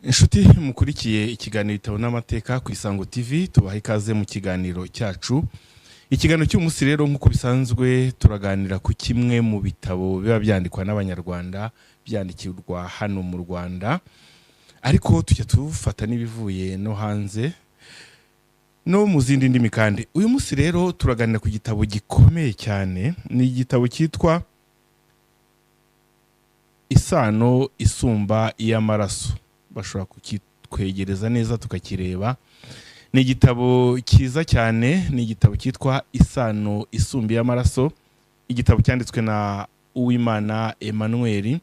Inshuti mukurikiye ikiganiro Ibitabo n'Amateka ku Isango TV, tubaha ikaze mu kiganiro cyacu. Ikiganiro cy'umunsi rero, nk'uko bisanzwe, turaganira ku kimwe mu bitabo biba byandikwa n'Abanyarwanda, byandikirwa hano mu Rwanda, ariko tujya tufata n'ibivuye no hanze no mu zindi ndimi. Kandi uyu munsi rero turaganira ku gitabo gikomeye cyane, ni igitabo cyitwa Isano Isumba iy'Amaraso. Bashobora kukitwegereza neza tukakireba. Ni igitabo cyiza cyane, ni igitabo cyitwa Isano Isumba iy'Amaraso, igitabo cyanditswe na Uwimana Emmanuel.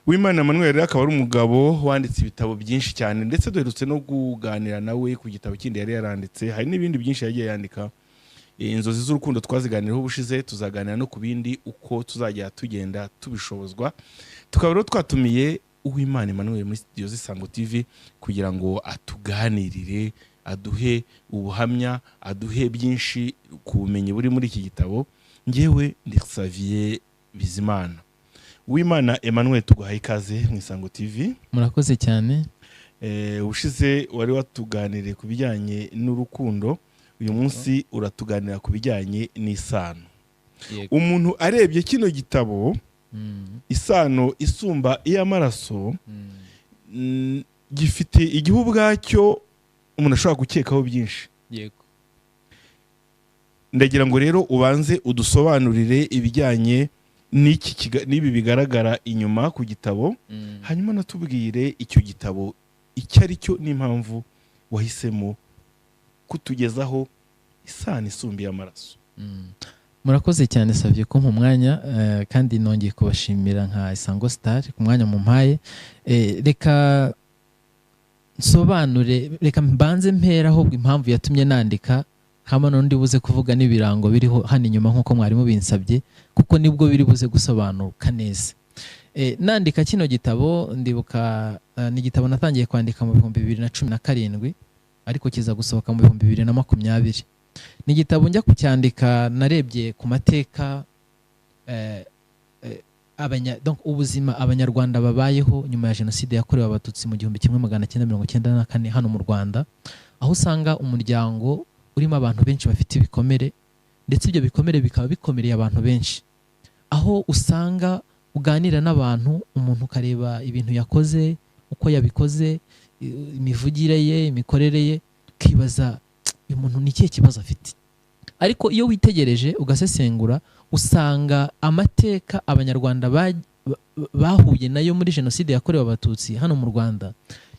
Uwimana Emmanuel rero akaba ari umugabo wanditse ibitabo byinshi cyane, ndetse duherutse no kuganira nawe ku gitabo kindi yari yaranditse. Hari n'ibindi byinshi yagiye yandika. Inzozi z'Urukundo twaziganiraho ubushize, tuzaganira no ku bindi uko tuzajya tugenda tubishobozwa. Tukaba rero twatumiye Uwimana Emmanuel muri studio z'Isango TV kugira ngo atuganirire, aduhe ubuhamya, aduhe byinshi ku bumenyi buri muri iki gitabo. Ngewe ndi Xavier Bizimana. Uwimana Emmanuel, tuguhaye ikaze mu Isango TV. Murakoze cyane. Ubushize wari watuganiriye ku bijyanye n'urukundo, uyu munsi uratuganira ku bijyanye n'isano. Umuntu arebye kino gitabo, Isano Isumba iy'Amaraso, gifite igihu ubwacyo umuntu ashobora gukekaho byinshi. Ndagira ngo rero ubanze udusobanurire ibijyanye n'ibi bigaragara inyuma ku gitabo, hanyuma natubwire icyo gitabo icyo ari cyo n'impamvu wahisemo kutugezaho Isano Isumba iy'Amaraso. Murakoze cyane, Xavier, ko mu mwanya, kandi nongeye kubashimira nka Isango Star ku mwanya mumpaye. Reka nsobanure, reka mbanze mperaho impamvu yatumye nandika, hama n'undi buze kuvuga n'ibirango biriho hano inyuma nk'uko mwarimu binsabye, kuko nibwo biri buze gusobanuka neza. Nandika kino gitabo, ndibuka, ni igitabo natangiye kwandika mu 2017, ariko kiza gusohoka mu 2020. Ni igitabo njya kucyandika narebye ku mateka, donc ubuzima Abanyarwanda babayeho nyuma ya Jenoside yakorewe Abatutsi mu 1994 hano mu Rwanda, aho usanga umuryango urimo abantu benshi bafite ibikomere, ndetse ibyo bikomere bikaba bikomereye abantu benshi, aho usanga uganira n'abantu, umuntu ukareba ibintu yakoze, uko yabikoze, imivugire ye, imikorere ye, ukibaza uyu muntu ni ikihe kibazo afite. Ariko iyo witegereje ugasesengura, usanga amateka Abanyarwanda bahuye nayo muri Jenoside yakorewe Abatutsi hano mu Rwanda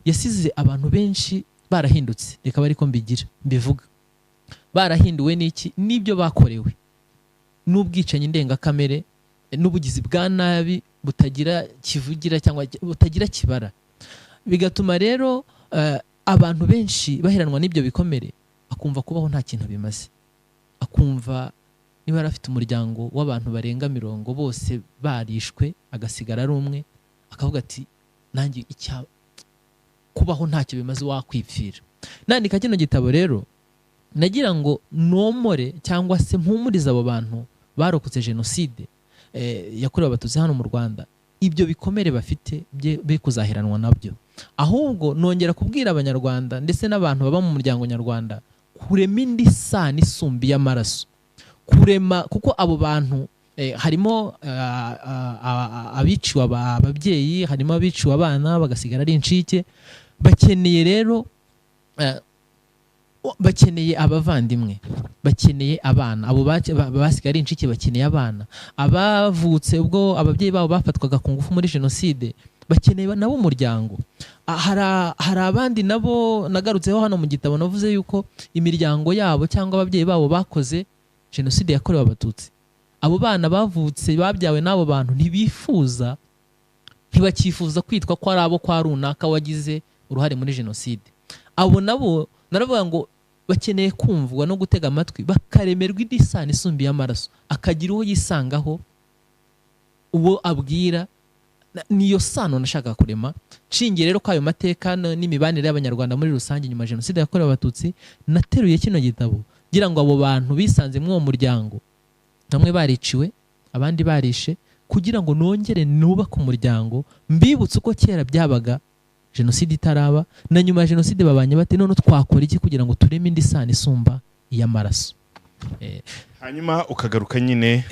yasize abantu benshi barahindutse. Reka bari ko mbigira mbivuga, barahinduwe n'iki? N'ibyo bakorewe n'ubwicanyi ndengakamere n'ubugizi bwa nabi butagira kivugira cyangwa butagira kibara, bigatuma rero abantu benshi baheranwa n'ibyo bikomere, akumva kubaho nta kintu bimaze, akumva niba yari afite umuryango w'abantu barenga 40 bose barishwe agasigara ari umwe, akavuga ati nanjye icya kubaho ntacyo bimaze, wakwipfira. Nandika kino gitabo rero nagira ngo nomore cyangwa se mpumurize abo bantu barokotse Jenoside yakorewe Abatutsi hano mu Rwanda, ibyo bikomere bafite be kuzaheranwa nabyo, ahubwo nongera kubwira Abanyarwanda ndetse n'abantu baba mu muryango nyarwanda kurema indi sano isumba iy'amaraso, kurema, kuko abo bantu harimo abiciwe ababyeyi, harimo abiciwe abana bagasigara ari incike. Bakeneye rero, bakeneye abavandimwe, bakeneye abana. Abo basigaye ari incike bakeneye abana, abavutse ubwo ababyeyi babo bafatwaga ku ngufu muri Jenoside bakeneye nabo umuryango. Hari abandi nabo nagarutseho hano mu gitabo, navuze yuko imiryango yabo cyangwa ababyeyi babo bakoze Jenoside yakorewe Abatutsi. Abo bana bavutse babyawe n'abo bantu ntibifuza, ntibakifuza kwitwa ko ari abo kwa runaka wagize uruhare muri Jenoside. Abo nabo naravuga ngo bakeneye kumvwa no gutega amatwi, bakaremerwa indi sano isumba iy'amaraso, akagira uwo yisangaho, uwo abwira. Niyo sano nashakaga kurema. Nshingiye rero ko ayo mateka n'imibanire y'Abanyarwanda muri rusange nyuma ya Jenoside yakorewe Abatutsi, nateruye kino gitabo ngira ngo abo bantu bisanze muri uwo muryango, bamwe bariciwe abandi barishe, kugira ngo nongere nubake umuryango, mbibutse uko kera byabaga. Jenoside itaraba na nyuma ya jenoside babanye bate? None twakora iki kugira ngo tureme indi sano isumba iy'amaraso? Hanyuma ukagaruka nyine.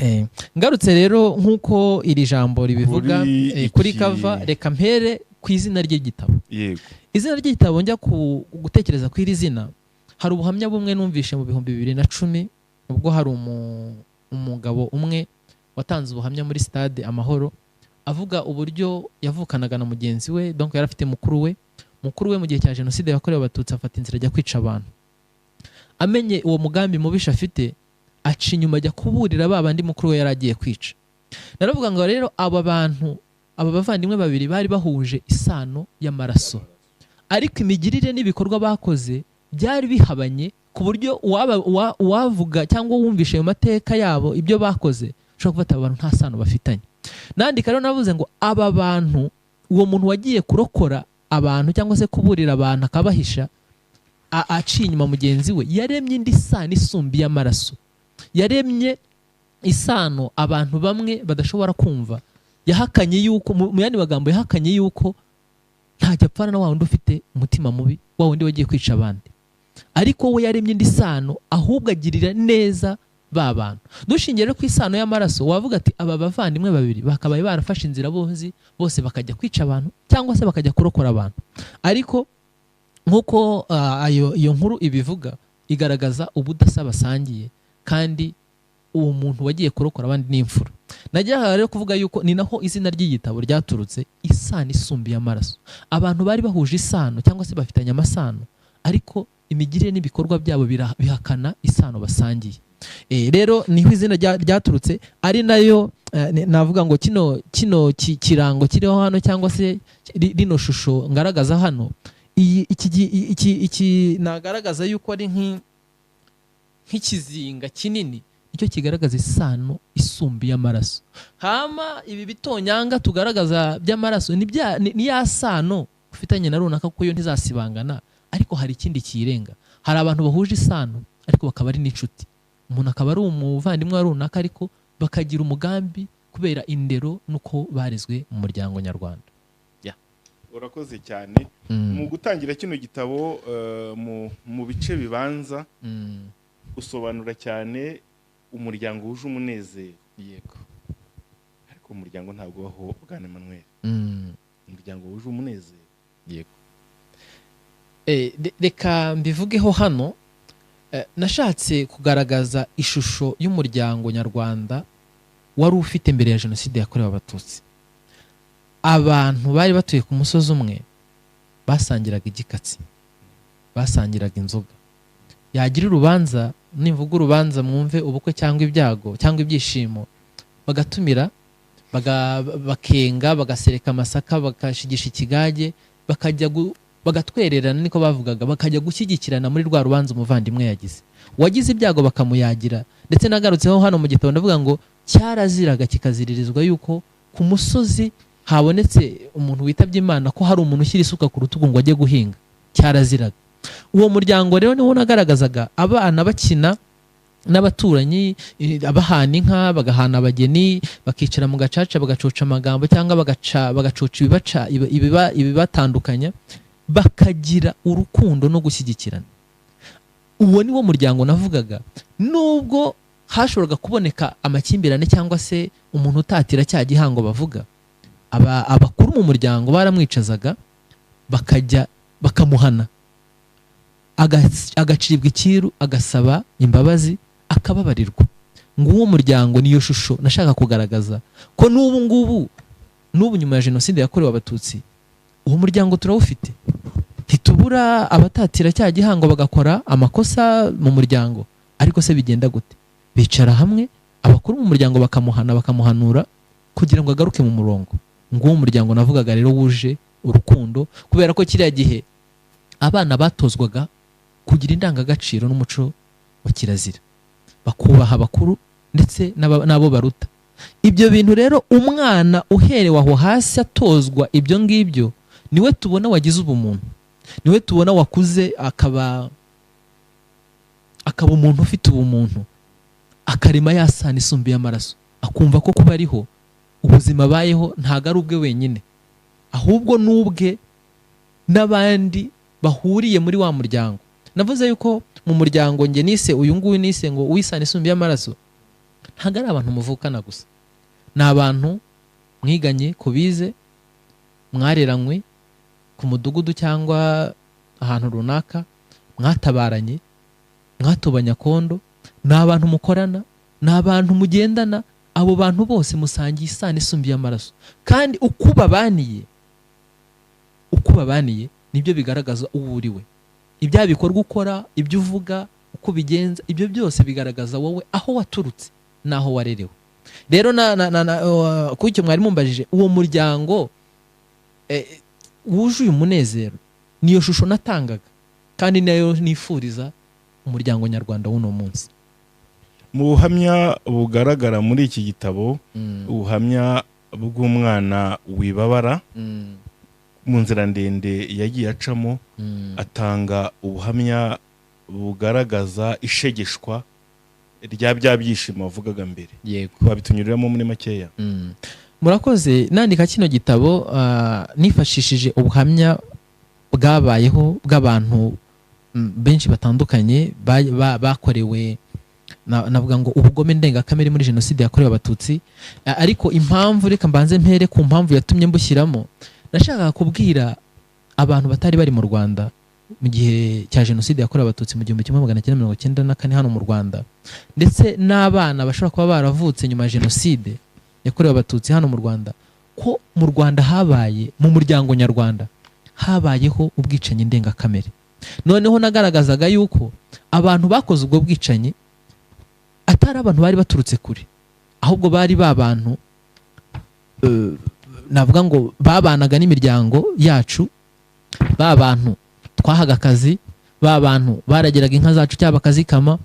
Ngarutse rero nk'uko iri jambo ribivuga kuri kava, reka mpere ku izina ry'igitabo. Yego. Izina ry'igitabo, njya gutekereza ku iri zina, hari ubuhamya bumwe numvishe mu 2010, ubwo hari umugabo umwe watanze ubuhamya muri Stade Amahoro, avuga uburyo yavukanaga na mugenzi we. Donc yari afite mukuru we. Mukuru we mu gihe cya jenoside yakorewe Abatutsi afata inzira ajya kwica abantu. Amenye uwo mugambi mubisha afite, aca inyuma ajya kuburira ba bandi mukuru we yari agiye kwica. Naravuga ngo rero aba bantu, aba bavandimwe babiri, bari bahuje isano y'amaraso, ariko imigirire n'ibikorwa bakoze byari bihabanye, ku buryo uwavuga cyangwa wumvishe ayo mateka yabo, ibyo bakoze, ushobora gufata aba bantu nta sano bafitanye. Nandika rero navuze ngo aba bantu, uwo muntu wagiye kurokora abantu cyangwa se kuburira abantu akabahisha, aciye inyuma mugenzi we, yaremye indi sano isumba iy'amaraso. Yaremye isano abantu bamwe badashobora kumva. Yahakanye yuko, mu yandi magambo, yahakanye yuko ntacyo apfana na wa wundi ufite umutima mubi, wa wundi wagiye kwica abandi. Ariko we yaremye indi sano, ahubwo agirira neza ba bantu. Dushingiye rero ku isano y'amaraso, wavuga ati aba bavandimwe babiri bakabaye barafashe inzira bonzi bose, bakajya kwica abantu cyangwa se bakajya kurokora abantu. Ariko nk'uko iyo nkuru ibivuga, igaragaza ubudasa basangiye, kandi uwo muntu wagiye kurokora abandi n'imfura. Najyaga rero kuvuga yuko ni naho izina ry'igitabo ryaturutse, isano isumba iy'amaraso. Abantu bari bahuje isano cyangwa se bafitanye amasano, ariko imigirire n'ibikorwa byabo bihakana isano basangiye. Rero niho izina ryaturutse, ari nayo navuga ngo kino kirango kiriho hano, cyangwa se rino shusho ngaragaza hano, iyi iki iki nagaragaza yuko ari nk'ikizinga kinini, nicyo kigaragaza isano isumba iy'amaraso. Hama ibi bitonyanga tugaragaza by'amaraso ni ya sano ufitanye na runaka, kuko yo ntizasibangana. Ariko hari ikindi kiyirenga. Hari abantu bahuje isano ariko bakaba ari n'inshuti. Umuntu akaba ari umuvandimwe wa runaka, ariko bakagira umugambi kubera indero n'uko barezwe mu muryango nyarwanda. Urakoze cyane. Mu gutangira kino gitabo, mu bice bibanza, usobanura cyane umuryango wuje umunezero. Yego. Ariko umuryango ntabwo ubaho, bwana Emmanuel. Umuryango wuje umunezero. Yego. Reka mbivugeho hano. Nashatse kugaragaza ishusho y'umuryango nyarwanda wari ufite mbere ya jenoside yakorewe Abatutsi. Abantu bari batuye ku musozi umwe basangiraga igikatsi, basangiraga inzoga. Yagira urubanza, nimvuga urubanza mwumve ubukwe cyangwa ibyago cyangwa ibyishimo, bagatumira, bakenga, bagasereka amasaka, bagashigisha ikigage, bakajya bagatwererana, niko bavugaga, bakajya gushyigikirana muri rwa rubanza umuvandimwe yagize. Uwagize ibyago bakamuyagira. Ndetse nagarutseho hano mu gitabo, ndavuga ngo cyaraziraga kikaziririzwa yuko ku musozi habonetse umuntu witabye Imana, ko hari umuntu ushyira isuka ku rutugu ngo ajye guhinga. Cyaraziraga. Uwo muryango rero niwo nagaragazaga abana bakina n'abaturanyi, abahana inka, bagahana abageni, bakicara mu gacaca bagacoca amagambo cyangwa bagacoca ibibatandukanya, bakagira urukundo no gushyigikirana. Uwo ni wo muryango navugaga. Nubwo hashoboraga kuboneka amakimbirane cyangwa se umuntu utatira cya gihango bavuga, abakuru mu muryango baramwicazaga, bakajya bakamuhana, agacibwa ikiru, agasaba imbabazi, akababarirwa. Nguwo muryango, niyo shusho nashaka kugaragaza, ko n'ubu ngubu, n'ubu nyuma ya jenoside yakorewe Abatutsi, uwo muryango turawufite. Ntitubura abatatira cya gihango bagakora amakosa mu muryango. Ariko se bigenda gute? Bicara hamwe abakuru mu muryango bakamuhana, bakamuhanura kugira ngo agaruke mu murongo. Nguwo muryango navugaga rero wuje urukundo, kubera ko kiriya gihe abana batozwaga kugira indangagaciro n'umuco wa kirazira, bakubaha abakuru ndetse n'abo baruta. Ibyo bintu rero, umwana uherewe aho hasi atozwa ibyo ngibyo, niwe tubona wagize ubumuntu, niwe tubona wakuze akaba umuntu ufite ubumuntu, akarema ya sano isumba iy'amaraso, akumva ko kuba ariho, ubuzima abayeho ntabwo ari ubwe wenyine, ahubwo n'ubwe. n'abandi bahuriye muri wa muryango. Navuze yuko mu muryango nge nise uyu nguyu, nise ngo uwisana isumbi y'amaraso, ntabwo ari abantu muvukana gusa, ni abantu mwiganye ku bize, mwareranywe ku mudugudu cyangwa ahantu runaka, mwatabaranye, mwatubanya kondo, ni abantu mukorana, ni abantu mugendana. Abo bantu bose musangiye isano isumbi y'amaraso, kandi uko ubabaniye nibyo bigaragaza uwo uri we. Ibya bikorwa ukora, ibyo uvuga, uko ubigenza, ibyo byose bigaragaza wowe aho waturutse n'aho warerewe. Rero kuri icyo mwari mumbajije, uwo muryango wuzuye umunezero niyo shusho natangaga, kandi nayo nifuriza umuryango nyarwanda w'uno munsi. Mu buhamya bugaragara muri iki gitabo, ubuhamya bw'umwana wibabara mu nzira ndende yagiye acamo, atanga ubuhamya bugaragaza ishegeshwa rya bya byishimo wavugaga mbere. Yego. Wabitunyuriramo muri makeya? Murakoze. Nandika kino gitabo nifashishije ubuhamya bwabayeho bw'abantu benshi batandukanye bakorewe navuga ngo ubugome ndengakamere muri jenoside yakorewe Abatutsi. Ariko impamvu, reka mbanze mpere ku mpamvu yatumye mbushyiramo. Nashakaga kubwira abantu batari bari mu Rwanda mu gihe cya jenoside yakorewe Abatutsi mu 1994 hano mu Rwanda, ndetse n'abana bashobora kuba baravutse nyuma ya jenoside yakorewe Abatutsi hano mu Rwanda, ko mu Rwanda habaye, mu muryango nyarwanda habayeho ubwicanyi ndengakamere. Noneho nagaragazaga yuko abantu bakoze ubwo bwicanyi atari abantu bari baturutse kure, ahubwo bari ba bantu navuga ngo babanaga n'imiryango yacu, ba bantu twahaga akazi, ba bantu barageraga inka zacu cyangwa bakazikama,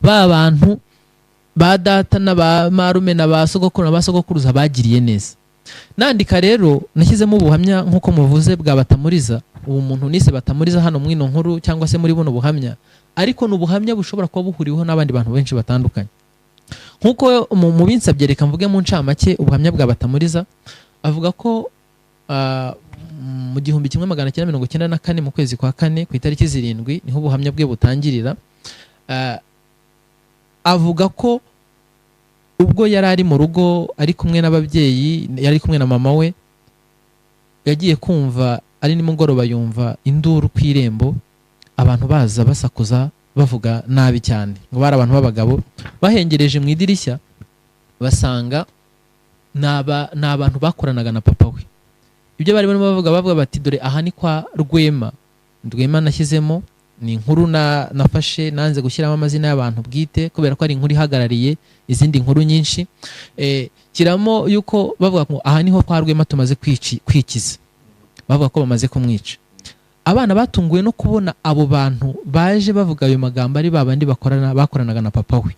ba bantu ba data na ba marume na ba sogokuru na ba sogokuruza bagiriye neza. Nandika rero nashyizemo ubuhamya nk'uko muvuze bwa Batamuriza, ubu muntu nise Batamuriza hano muri ino nkuru cyangwa se muri buno buhamya, ariko ni ubuhamya bushobora kuba buhuriweho n'abandi bantu benshi batandukanye. Nk'uko mu binsabye, reka mvuge mu ncamake ubuhamya bwa Batamuriza. Avuga ko mu 1994 mu kwezi kwa kane ku itariki 7 niho ubuhamya bwe butangirira. Avuga ko ubwo yari ari mu rugo ari kumwe n'ababyeyi, yari kumwe na mama we, yagiye kumva ari nimugoroba yumva induru ku irembo, abantu baza basakuza bavuga nabi cyane, ngo bari abantu b'abagabo. Bahengereje mu idirishya basanga ni abantu bakoranaga na papa we. Ibyo bari barimo bavuga bati dore aha ni kwa Rwema. Rwema nashyizemo ni inkuru nafashe, nanze gushyiramo amazina y'abantu bwite kubera ko ari inkuru ihagarariye izindi nkuru nyinshi. Kiramo yuko bavuga ngo aha niho kwa Rwema tumaze kwikiza, bavuga ko bamaze kumwica. Abana batunguwe no kubona abo bantu baje bavuga ayo magambo ari babandi bakoranaga na papa we.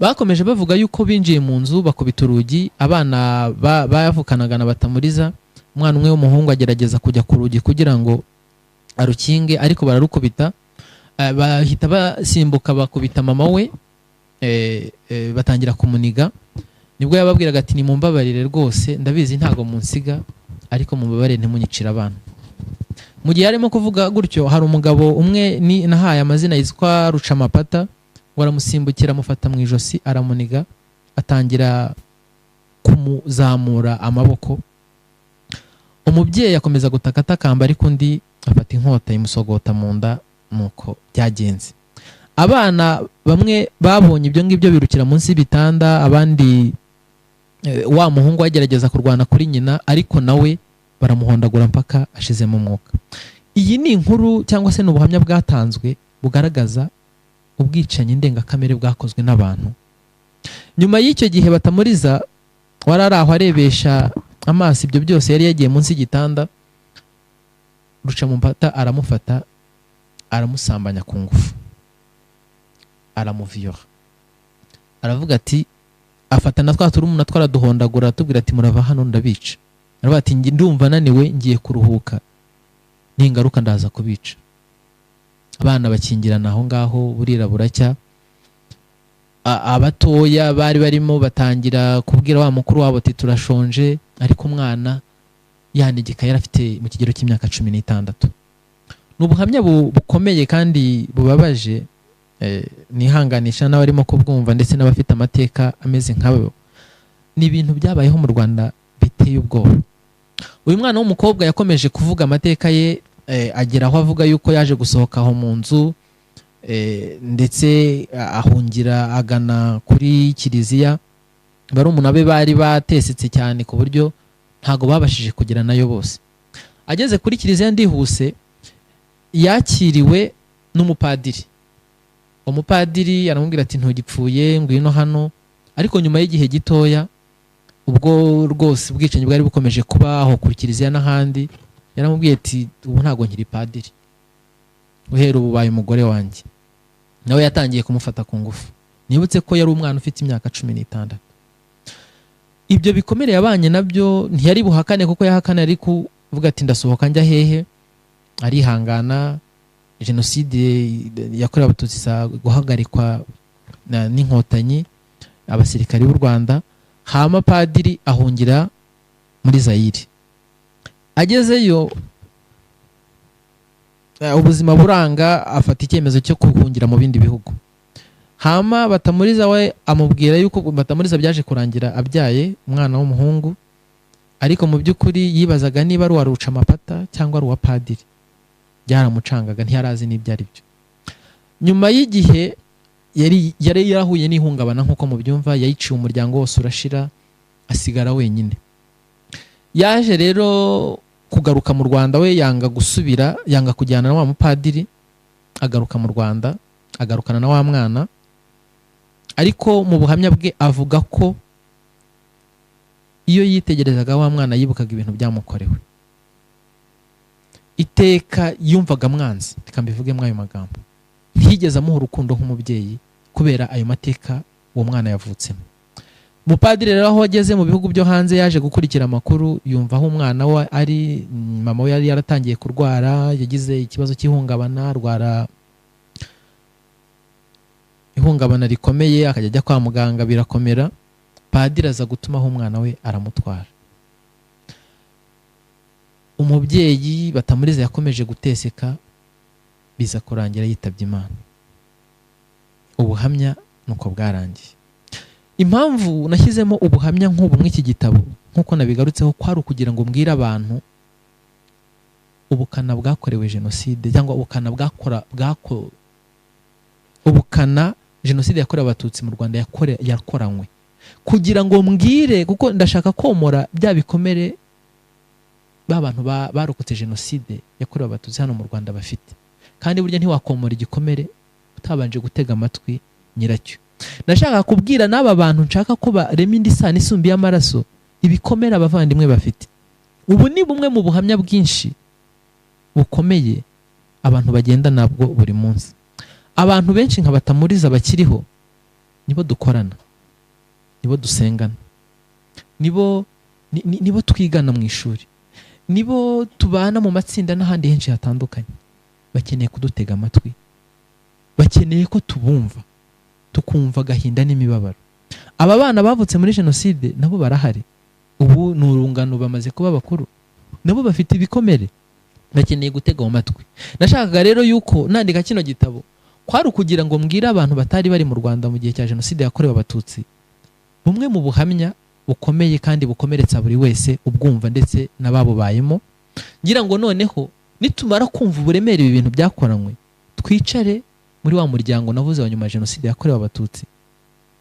Bakomeje bavuga yuko binjiye mu nzu bakubita urugi, abana bavukanaga na Batamuriza, umwana umwe w'umuhungu agerageza kujya ku rugi kugira ngo arukinge, ariko bararukubita, bahita basimbuka bakubita mama we, batangira kumuniga. Nibwo yababwiraga ati nimumbabarire rwose, ndabizi ntago munsiga, ariko mumbabarire ntimunyicire abana. Mu gihe arimo kuvuga gutyo, hari umugabo umwe ni nahaye amazina yitwa Rucamapata, ngo aramusimbukira amufata mu ijosi aramuniga, atangira kumuzamura amaboko. Umubyeyi akomeza gutaka atakamba, ariko undi afata inkota imusogota mu nda. Nuko byagenze. Abana bamwe babonye ibyo ngibyo birukira munsi y'ibitanda, abandi wa muhungu agerageza kurwana kuri nyina, ariko nawe baramuhondagura mpaka ashizemo umwuka. Iyi ni inkuru cyangwa se ni ubuhamya bwatanzwe bugaragaza ubwicanyi ndengakamere bwakozwe n'abantu. Nyuma y'icyo gihe Batamuriza wari ari aho arebesha amaso ibyo byose, yari yagiye munsi y'igitanda, Rucamumpata aramufata aramusambanya ku ngufu, aramuviyora. Aravuga ati, afata na twa turumuna twaraduhondagura, atubwira ati murava hano ndabica. Aravuga ati ndumva naniwe ngiye kuruhuka, ningaruka ndaza kubica. Abana bakingirana aho ngaho burira buracya. Abatoya bari barimo batangira kubwira wa mukuru wabo ati turashonje, ariko umwana Yanegeka yari afite mu kigero cy'imyaka 16. Ni ubuhamya bukomeye kandi bubabaje, nihanganisha n'abarimo kubwumva ndetse n'abafite amateka ameze nk'abo. Ni ibintu byabayeho mu Rwanda biteye ubwoba. Uyu mwana w'umukobwa yakomeje kuvuga amateka ye, agera aho avuga yuko yaje gusohoka aho mu nzu, ndetse ahungira agana kuri kiliziya. Barumuna be bari batesetse cyane ku buryo ntago babashije kugera nayo bose. Ageze kuri kiliziya ndihuse, yakiriwe n'umupadiri. Umupadiri aramubwira ati ntugipfuye, ngwino hano. Ariko nyuma y'igihe gitoya, ubwo rwose ubwicanyi bwari bukomeje kuba aho kuri kiliziya n'ahandi, yaramubwiye ati ubu ntago nkiri padiri, uhera ubu ubaye umugore wanjye. Nawe yatangiye kumufata ku ngufu. Nibutse ko yari umwana ufite imyaka 16. Ibyo bikomere yabanye nabyo ntiyari buhakane, kuko yahakane ari kuvuga ati ndasohoka njya hehe. Arihangana. Jenoside yakorewe Abatutsi iza guhagarikwa n'inkotanyi, abasirikari b'u Rwanda. Hama padiri ahungira muri Zaire. Agezeyo ubuzima buranga, afata icyemezo cyo guhungira mu bindi bihugu. Hama Batamuriza we amubwira yuko Batamuriza byaje kurangira abyaye umwana w'umuhungu, ariko mu by'ukuri yibazaga niba ari uwa Rucamapata cyangwa ari uwa padiri. Byaramucangaga, ntiyarazi n'ibyo ari byo. Nyuma y'igihe yari yarahuye n'ihungabana nk'uko mubyumva, yayiciye umuryango wose urashira, asigara wenyine. Yaje rero kugaruka mu Rwanda, we yanga gusubira, yanga kujyana na wa mupadiri, agaruka mu Rwanda agarukana na wa mwana. Ariko mu buhamya bwe avuga ko iyo yitegerezaga wa mwana yibukaga ibintu byamukorewe. Iteka yumvaga mwanzi, reka mbivuge muri ayo magambo. Ntiyigeze amuha urukundo nk'umubyeyi kubera ayo mateka uwo mwana yavutsemo. Umupadiri rero aho ageze mu bihugu byo hanze yaje gukurikira amakuru, yumva aho umwana we ari. Mama we yari yaratangiye kurwara, yagize ikibazo cy'ihungabana, arwara ihungabana rikomeye, akajya ajya kwa muganga birakomera. Padiri aza gutumaho umwana we aramutwara. Umubyeyi Batamuriza yakomeje guteseka, biza kurangira yitabye Imana. Ubuhamya nuko bwarangiye. Impamvu nashyizemo ubuhamya nk'ubu muri iki gitabo, nk'uko nabigarutseho, kwari ukugira ngo mbwire abantu ubukana bwakorewe jenoside, cyangwa ubukana ubukana jenoside yakorewe Abatutsi mu Rwanda yakoranywe, kugira ngo mbwire, kuko ndashaka komora bya bikomere ba bantu barokotse jenoside yakorewe Abatutsi hano mu Rwanda bafite. Kandi burya ntiwakomora igikomere utabanje gutega amatwi nyiracyo. Nashaka kubwira n'aba bantu nshaka ko barema indi sano isumba y'amaraso, ibikomere abavandimwe bafite. Ubu ni bumwe mu buhamya bwinshi bukomeye abantu bagenda nabwo buri munsi. Abantu benshi nka Batamuriza bakiriho nibo dukorana, nibo dusengana, nibo twigana mu ishuri, nibo tubana mu matsinda n'ahandi henshi hatandukanye. Bakeneye kudutega amatwi, bakeneye ko tubumva, tukumva agahinda n'imibabaro. Aba bana bavutse muri jenoside nabo barahari, ubu ni urungano, bamaze kuba bakuru, nabo bafite ibikomere, bakeneye gutega amatwi. Nashakaga rero yuko nandika kino gitabo kwari ukugira ngo mbwire abantu batari bari mu Rwanda mu gihe cya jenoside yakorewe Abatutsi bumwe mu buhamya bukomeye kandi bukomeretsa buri wese ubwumva ndetse n'ababubayemo, ngira ngo noneho nitumara kumva uburemere ibi bintu byakoranywe, twicare muri wa muryango navuze wa nyuma ya jenoside yakorewe Abatutsi,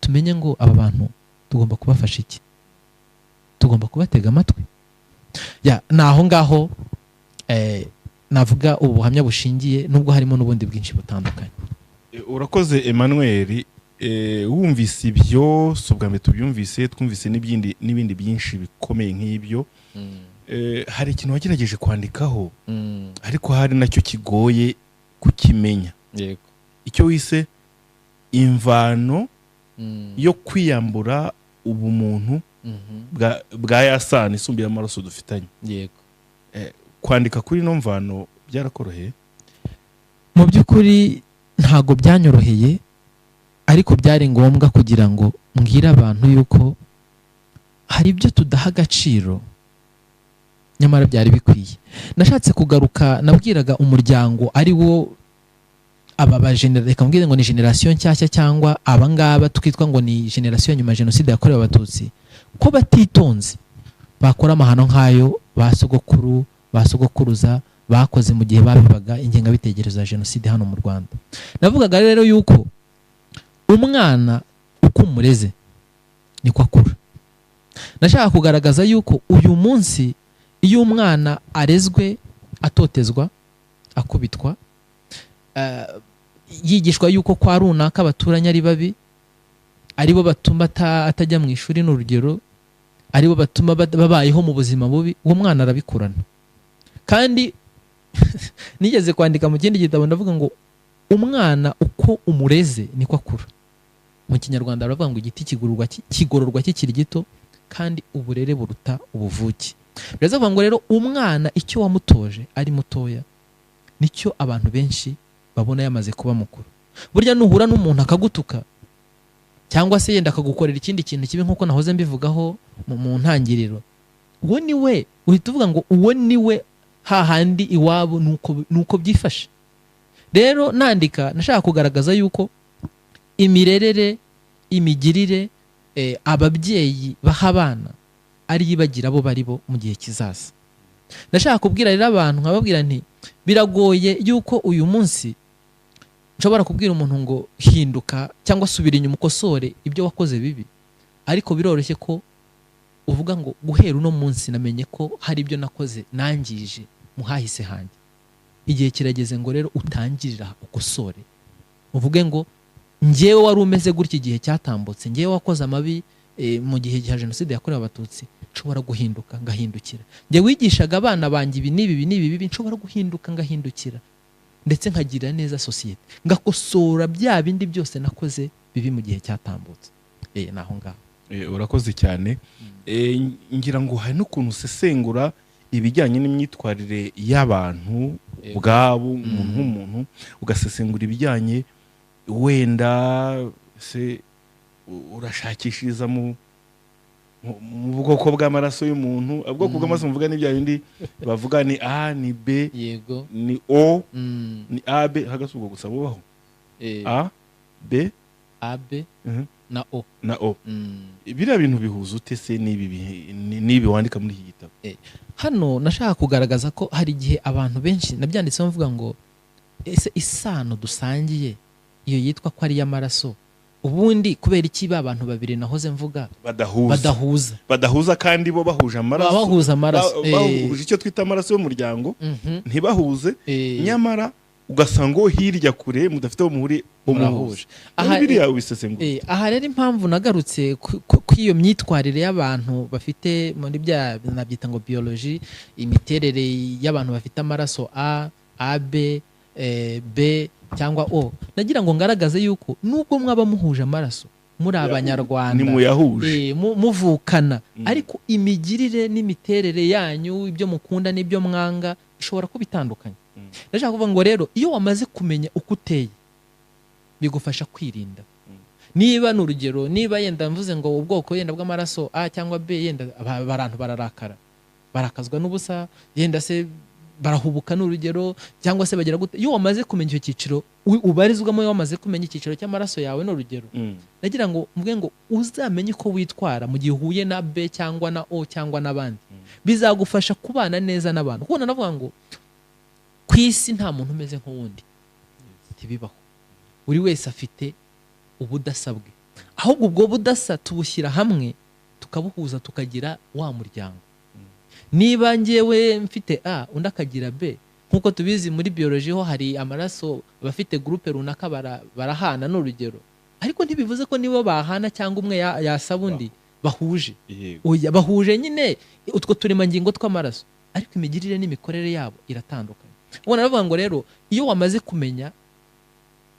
tumenye ngo aba bantu tugomba kubafasha iki, tugomba kubatega amatwi. Ya naho ngaho navuga ubu buhamya bushingiye, nubwo harimo n'ubundi bwinshi butandukanye. Urakoze Emmanuel. Wumvise ibyo, si ubwa mbere tubyumvise, twumvise n'ibindi byinshi bikomeye nk'ibyo. Hari ikintu wagerageje kwandikaho, ariko hari nacyo kigoye kukimenya. Yego. Icyo wise imvano yo kwiyambura ubumuntu bwa ya sano isumba y'amaraso dufitanye. Yego. Kwandika kuri ino mvano byarakoroheye? Mu by'ukuri ntago byanyoroheye, ariko byari ngombwa kugira ngo mbwire abantu yuko hari ibyo tudaha agaciro Nyamara byari bikwiye. Nashatse kugaruka, nabwiraga umuryango ari wo aba reka mbwire ngo ni generasiyo nshyashya, cyangwa abangaba twitwa ngo ni generasiyo nyuma ya jenoside yakorewe Abatutsi, ko batitonze bakora amahano nk'ayo ba sogokuru, ba sogokuruza bakoze mu gihe babibaga ingengabitekerezo ya jenoside hano mu Rwanda. Navugaga rero yuko umwana uko umureze niko akura. Nashaka kugaragaza yuko uyu munsi iyo umwana arezwe atotezwa, akubitwa, yigishwa yuko kwa runaka abaturanyi ari babi, aribo batuma atajya mu ishuri, ni urugero, aribo batuma babayeho mu buzima bubi, uwo mwana arabikurana. Kandi nigeze kwandika mu kindi gitabo ndavuga ngo umwana uko umureze niko akura. Mu Kinyarwanda baravuga ngo igiti kigororwa kikiri gito, kandi uburere buruta ubuvuke. Biravuga ngo rero umwana icyo wamutoje ari mutoya nicyo abantu benshi babona yamaze kuba mukuru. Burya nuhura n'umuntu akagutuka cyangwa se yenda akagukorera ikindi kintu kibi nk'uko nahoze mbivugaho mu ntangiriro, uwo ni we uhita uvuga ngo uwo ni we hahandi iwabo nuko byifashe. Rero nandika nashaka kugaragaza yuko imirerere, imigirire ababyeyi baha abana ari yibagira abo bari bo mu gihe kizaza. Ndashaka kubwira rero abantu nkababwira nti biragoye yuko uyu munsi nshobora kubwira umuntu ngo hinduka cyangwa subira inyuma ukosore ibyo wakoze bibi, ariko biroroshye ko uvuga ngo guhera uno munsi namenye ko hari ibyo nakoze nangije muhahise hanjye. Igihe kirageze ngo rero utangirira ukosore, uvuge ngo njyewe wari umeze gutya igihe cyatambutse, njyewe wakoze amabi mu gihe cya jenoside yakorewe Abatutsi, nshobora guhinduka ngahindukira. Njye wigishaga abana banjye ibi n'ibi ibi n'ibi bibi, nshobora guhinduka ngahindukira, ndetse nkagirira neza sosiyete, ngakosora bya bindi byose nakoze bibi mu gihe cyatambutse. Naho ngaho. Urakoze cyane. Ngira ngo hari n'ukuntu usesengura ibijyanye n'imyitwarire y'abantu ubwabo, umuntu nk'umuntu, ugasesengura ibijyanye wenda se urashakishiriza mu bwoko bw'amaraso y'umuntu. Ubwoko bw'amaraso mvuga ni bya bindi bavuga ni A, ni B, yego, ni O, ni A B, hagati ubwo gusa bubaho. A B, A B na O, na O. Biriya bintu bihuza ute se n'ibi wandika muri iki gitabo? Hano nashaka kugaragaza ko hari igihe abantu benshi nabyanditseho mvuga ngo ese isano dusangiye iyo yitwa ko ari iy'amaraso, ubundi kubera iki ba bantu babiri nahoze mvuga badahuza kandi bo bahuje amaraso, bahuza amaraso, bahuje icyo twita amaraso y'umuryango, ntibahuze, nyamara ugasanga uwo hirya kure mudafite muhuri umuhuje. Aha biriya ubisesengura. Aha rero impamvu nagarutse ku iyo myitwarire y'abantu bafite muri bya nabyita ngo biology, imiterere y'abantu bafite amaraso A, AB, B cyangwa O, nagira ngo ngaragaze yuko nubwo mwaba muhuje amaraso muri Abanyarwanda, nimuyahuje, muvukana, ariko imigirire n'imiterere yanyu, ibyo mukunda n'ibyo mwanga ishobora kuba itandukanye. Ndashaka kuvuga ngo rero iyo wamaze kumenya uko uteye bigufasha kwirinda. Niba ni urugero, niba yenda mvuze ngo ubwoko yenda bw'amaraso A cyangwa B, yenda abantu bararakara, barakazwa n'ubusa, yenda se barahubuka ni urugero, cyangwa se bagira gute. Iyo wamaze kumenya icyo cyiciro ubarizwamo, iyo wamaze kumenya icyiciro cy'amaraso yawe ni urugero, nagira ngo mvuge ngo uzamenye uko witwara mu gihe uhuye na B cyangwa na O cyangwa n'abandi, bizagufasha kubana neza n'abantu. Kuko navuga ngo ku isi nta muntu umeze nk'uwundi, ntibibaho. Buri wese afite ubudasa bwe, ahubwo ubwo budasa tubushyira hamwe tukabuhuza tukagira wa muryango. Niba njyewe mfite A undi akagira B, nkuko tubizi muri biology ho hari amaraso abafite groupe runaka barahana ni urugero, ariko ntibivuze ko nibo bahana cyangwa umwe yasaba undi bahuje. Oya, bahuje nyine utwo turemangingo tw'amaraso, ariko imigirire n'imikorere yabo iratandukanye. Ubona bavuga ngo rero iyo wamaze kumenya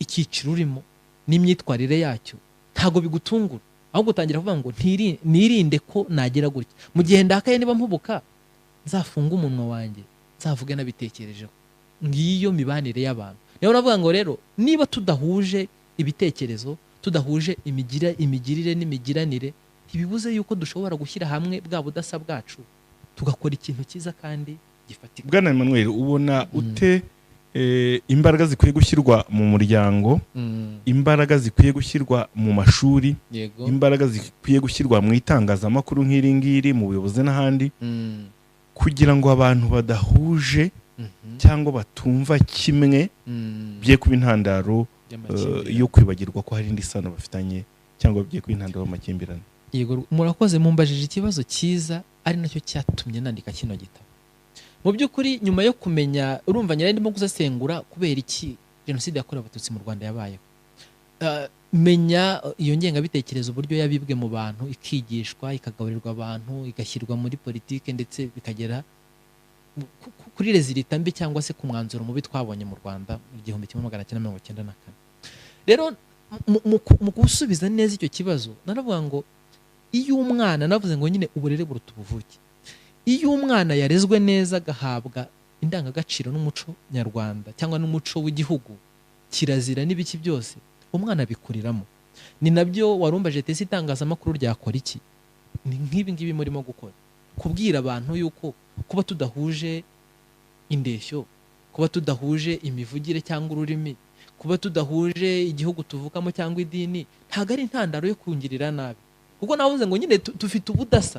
icyiciro urimo n'imyitwarire yacyo ntago bigutungura, ahubwo utangira kuvuga ngo nirinde ko nagira gutya. Mu gihe ndakaye niba mpubuka nzafunga umunwa wanjye, nzavuge nabitekerejeho. Ngiyo mibanire y'abantu. Rero navuga ngo rero niba tudahuje ibitekerezo, tudahuje imigirire n'imigiranire, ntibibuze yuko dushobora gushyira hamwe bwa budasa bwacu tugakora ikintu cyiza kandi gifatika. Bwana Emmanuel, ubona ute imbaraga zikwiye gushyirwa mu muryango, imbaraga zikwiye gushyirwa mu mashuri, imbaraga zikwiye gushyirwa mu itangazamakuru nk'iri ngiri, mu buyobozi n'ahandi, kugira ngo abantu badahuje cyangwa batumva kimwe bye kuba intandaro yo kwibagirwa ko hari indi sano bafitanye, cyangwa bye kuba intandaro y'amakimbirane? Yego, murakoze, mumbajije ikibazo cyiza ari nacyo cyatumye nandika kino gitabo. Mu by'ukuri nyuma yo kumenya, urumva nyari ndimo gusesengura kubera iki jenoside yakorewe Abatutsi mu Rwanda yabayeho, menya iyo ngengabitekerezo uburyo yabibwe mu bantu, ikigishwa, ikagaburirwa abantu, igashyirwa muri politike, ndetse bikagera kuri rezilita mbi cyangwa se ku mwanzuro mubi twabonye mu Rwanda mu 1994. Rero mu gusubiza neza icyo kibazo, naravuga ngo iyo umwana, navuze ngo nyine uburere buruta ubuvuke. Iyo umwana yarezwe neza agahabwa indangagaciro n'umuco nyarwanda cyangwa n'umuco w'igihugu, kirazira n'ibiki byose, umwana abikuriramo. Ni nabyo warumbaje tese itangazamakuru ryakora iki? Ni nk'ibi ngibi murimo gukora, kubwira abantu yuko kuba tudahuje indeshyo, kuba tudahuje imivugire cyangwa ururimi, kuba tudahuje igihugu tuvukamo cyangwa idini, ntabwo ari intandaro yo kungirira nabi. Kuko navuze ngo nyine tufite ubudasa,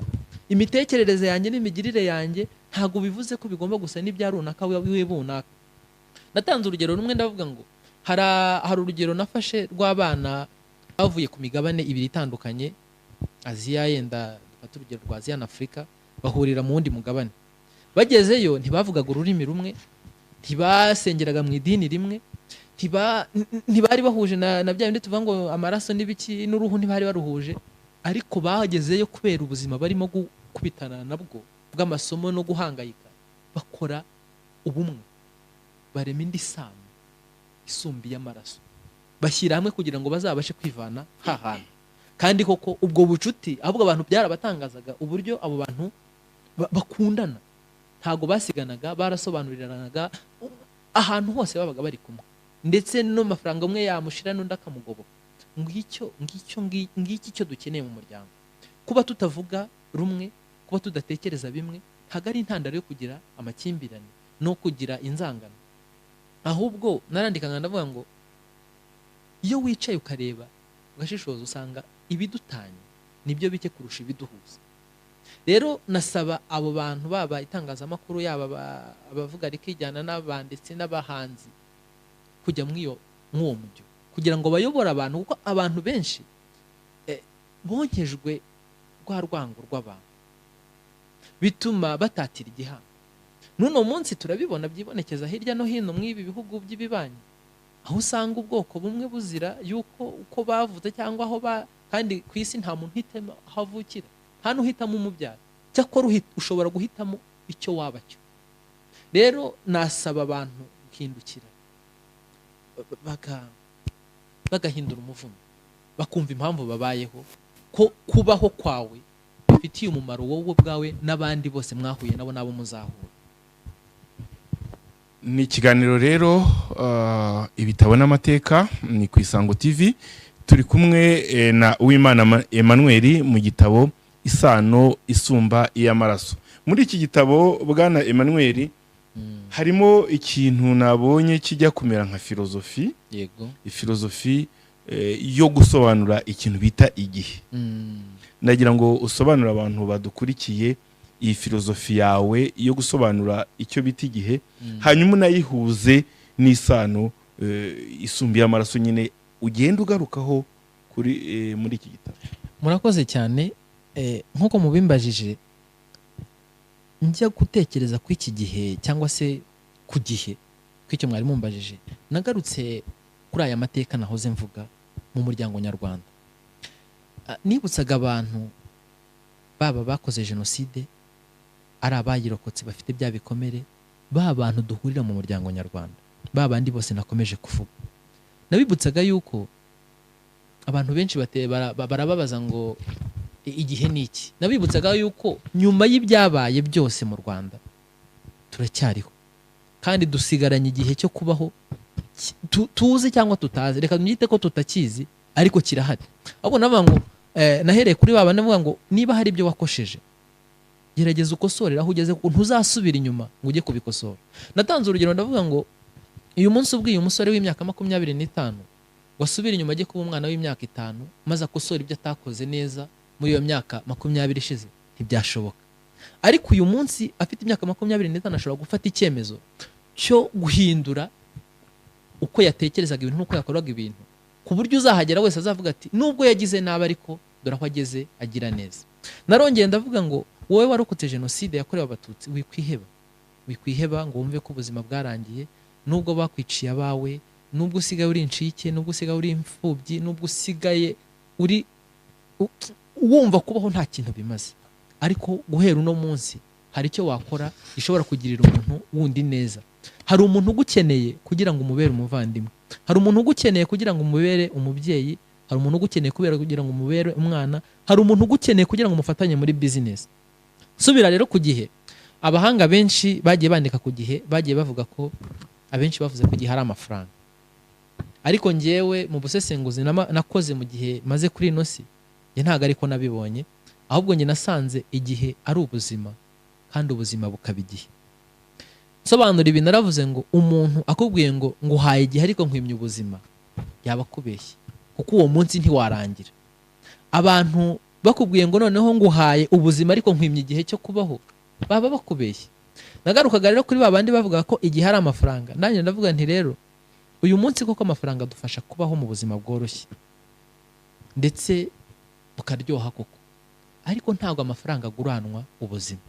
imitekerereze yanjye n'imigirire yanjye ntabwo bivuze ko bigomba gusa n'ibya runaka wiwe bunaka. Natanze urugero rumwe ndavuga ngo hari urugero nafashe rw'abana bavuye ku migabane ibiri itandukanye, Aziya, yenda dufate urugero rwa Aziya na Afurika, bahurira mu wundi mugabane. Bagezeyo ntibavugaga ururimi rumwe, ntibasengeraga mu idini rimwe, ntibari bahuje na bya bindi tuvuga ngo amaraso n'ibiki n'uruhu, ntibari baruhuje. Ariko bagezeyo kubera ubuzima barimo gukubitana nabwo bw'amasomo no guhangayika, bakora ubumwe, barema indi sano isumbi y'amaraso, bashyira hamwe kugira ngo bazabashe kwivana hahantu. Kandi koko ubwo bucuti, ahubwo abantu byarabatangazaga uburyo abo bantu bakundana, ntago basiganaga, barasobanuriranaga ahantu hose babaga bari kumwe, ndetse n'amafaranga umwe yamushira n'undi akamugoboka. Ngicyo ngicyo ngiki cyo dukeneye mu muryango. Kuba tutavuga rumwe, kuba tudatekereza bimwe, ntago ari intandaro yo kugira amakimbirane no kugira inzangano. Ahubwo narandikaga ndavuga ngo iyo wicaye ukareba ugashishoza, usanga ibidutanye nibyo bike kurusha ibiduhuza. Rero nasaba abo bantu, baba itangazamakuru, yaba abavuga rikijyana n'abanditsi n'abahanzi, kujya mw'iyo mw'uwo mujyo kugira ngo bayobore abantu, kuko abantu benshi bonkejwe rwa rwango rw'abantu, bituma batatira igihango. N'uno munsi turabibona byibonekeza hirya no hino mw'ibi bihugu by'ibibanyi, aho usanga ubwoko bumwe buzira yuko uko bavutse cyangwa aho kandi ku isi nta muntu uhitamo aho avukira, nta n'uhitamo umubyara, cyakora ushobora guhitamo icyo waba cyo. Rero nasaba abantu guhindukira, bagahindura umuvuno, bakumva impamvu babayeho, ko kubaho kwawe bifitiye umumaro wowe ubwawe n'abandi bose mwahuye nabo nabo muzahura. Ni ikiganiro rero ibitabo n'amateka, ni ku Isango TV, turi kumwe na Uwimana Emmanuel mu gitabo Isano Isumba iy'Amaraso. Muri iki gitabo Bwana Emmanuel harimo ikintu nabonye kijya kumera nka filozofi. Yego, ifilozofi yo gusobanura ikintu bita igihe. Ndagira ngo usobanure abantu badukurikiye iyi filozofi yawe yo gusobanura icyo bita igihe, hanyuma unayihuze n'isano isumba y'amaraso nyine ugenda ugarukaho kuri muri iki gitabo. Murakoze cyane. Nk'uko mubimbajije, njya gutekereza ku iki gihe cyangwa se ku gihe kw'icyo mwari mumbajije, nagarutse kuri aya mateka nahoze mvuga mu muryango nyarwanda. Nibutsaga abantu baba bakoze jenoside, ari abayirokotse bafite bya bikomere, ba bantu duhurira mu muryango nyarwanda, ba bandi bose nakomeje kuvuga. Nabibutsaga yuko abantu benshi barababaza ngo igihe ni iki. Nabibutsaga yuko nyuma y'ibyabaye byose mu Rwanda turacyariho, kandi dusigaranye igihe cyo kubaho tuzi cyangwa tutazi, reka tunyite ko tutakizi ariko kirahari. Ahubwo navuga ngo nahereye kuri baba navuga ngo niba hari ibyo wakosheje Gerageza ukosorera aho ugeze, kuko ntuzasubira inyuma ngo ujye kubikosora. Natanze urugero ndavuga ngo uyu munsi ubwiye umusore w'imyaka 25 wasubira inyuma ajye kuba umwana w'imyaka 5 maze akosora ibyo atakoze neza muri iyo myaka 20 ishize, ntibyashoboka. Ariko uyu munsi afite imyaka 25 ashobora gufata icyemezo cyo guhindura uko yatekerezaga ibintu n'uko yakoraga ibintu, ku buryo uzahagera wese azavuga ati nubwo yagize nabi ariko dore aho ageze agira neza. Narongeye ndavuga ngo wowe warokotse jenoside yakorewe Abatutsi, wikwiheba, wikwiheba ngo wumve ko ubuzima bwarangiye, nubwo bakwiciye abawe, nubwo usigaye uri incike, nubwo usigaye uri imfubyi, nubwo usigaye uri wumva kubaho nta kintu bimaze, ariko guhera uno munsi hari icyo wakora gishobora kugirira umuntu wundi neza. Hari umuntu ugukeneye kugira ngo umubere umuvandimwe, hari umuntu ugukeneye kugira ngo umubere umubyeyi, hari umuntu ugukeneye kubera kugira ngo umubere umwana, hari umuntu ugukeneye kugira ngo umufatanye muri business. Subira rero ku gihe, abahanga benshi bagiye bandika ku gihe, bagiye bavuga ko abenshi bavuze ko igihe ari amafaranga. Ariko njyewe mu busesenguzi nakoze mu gihe maze kuri ino si, njye ntago ariko nabibonye, ahubwo njye nasanze igihe ari ubuzima, kandi ubuzima bukaba igihe. Nsobanura ibi naravuze ngo umuntu akubwiye ngo nguhaye igihe ariko nkwimye ubuzima, yaba akubeshye, kuko uwo munsi ntiwarangira. Abantu bakubwiye ngo noneho nguhaye ubuzima ariko nkwimye igihe cyo kubaho, baba bakubeshye. Nagarukaga rero kuri babandi bavuga ko igihe ari amafaranga, nanjye ndavuga nti rero uyu munsi koko amafaranga adufasha kubaho mu buzima bworoshye ndetse bukaryoha koko, ariko ntabwo amafaranga aguranwa ubuzima.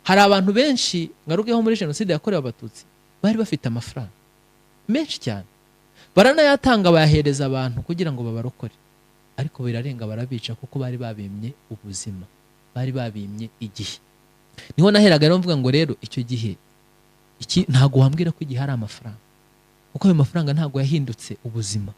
Hari abantu benshi ngarukeho muri jenoside yakorewe Abatutsi bari bafite amafaranga menshi cyane, baranayatanga bayahereza abantu kugira ngo babarokore, ariko birarenga barabica kuko bari babimye ubuzima, bari babimye igihe. Niho naheraga rero mvuga ngo rero icyo gihe iki ntago wambwira ko igihe ari amafaranga, kuko ayo mafaranga ntago yahindutse ubuzima,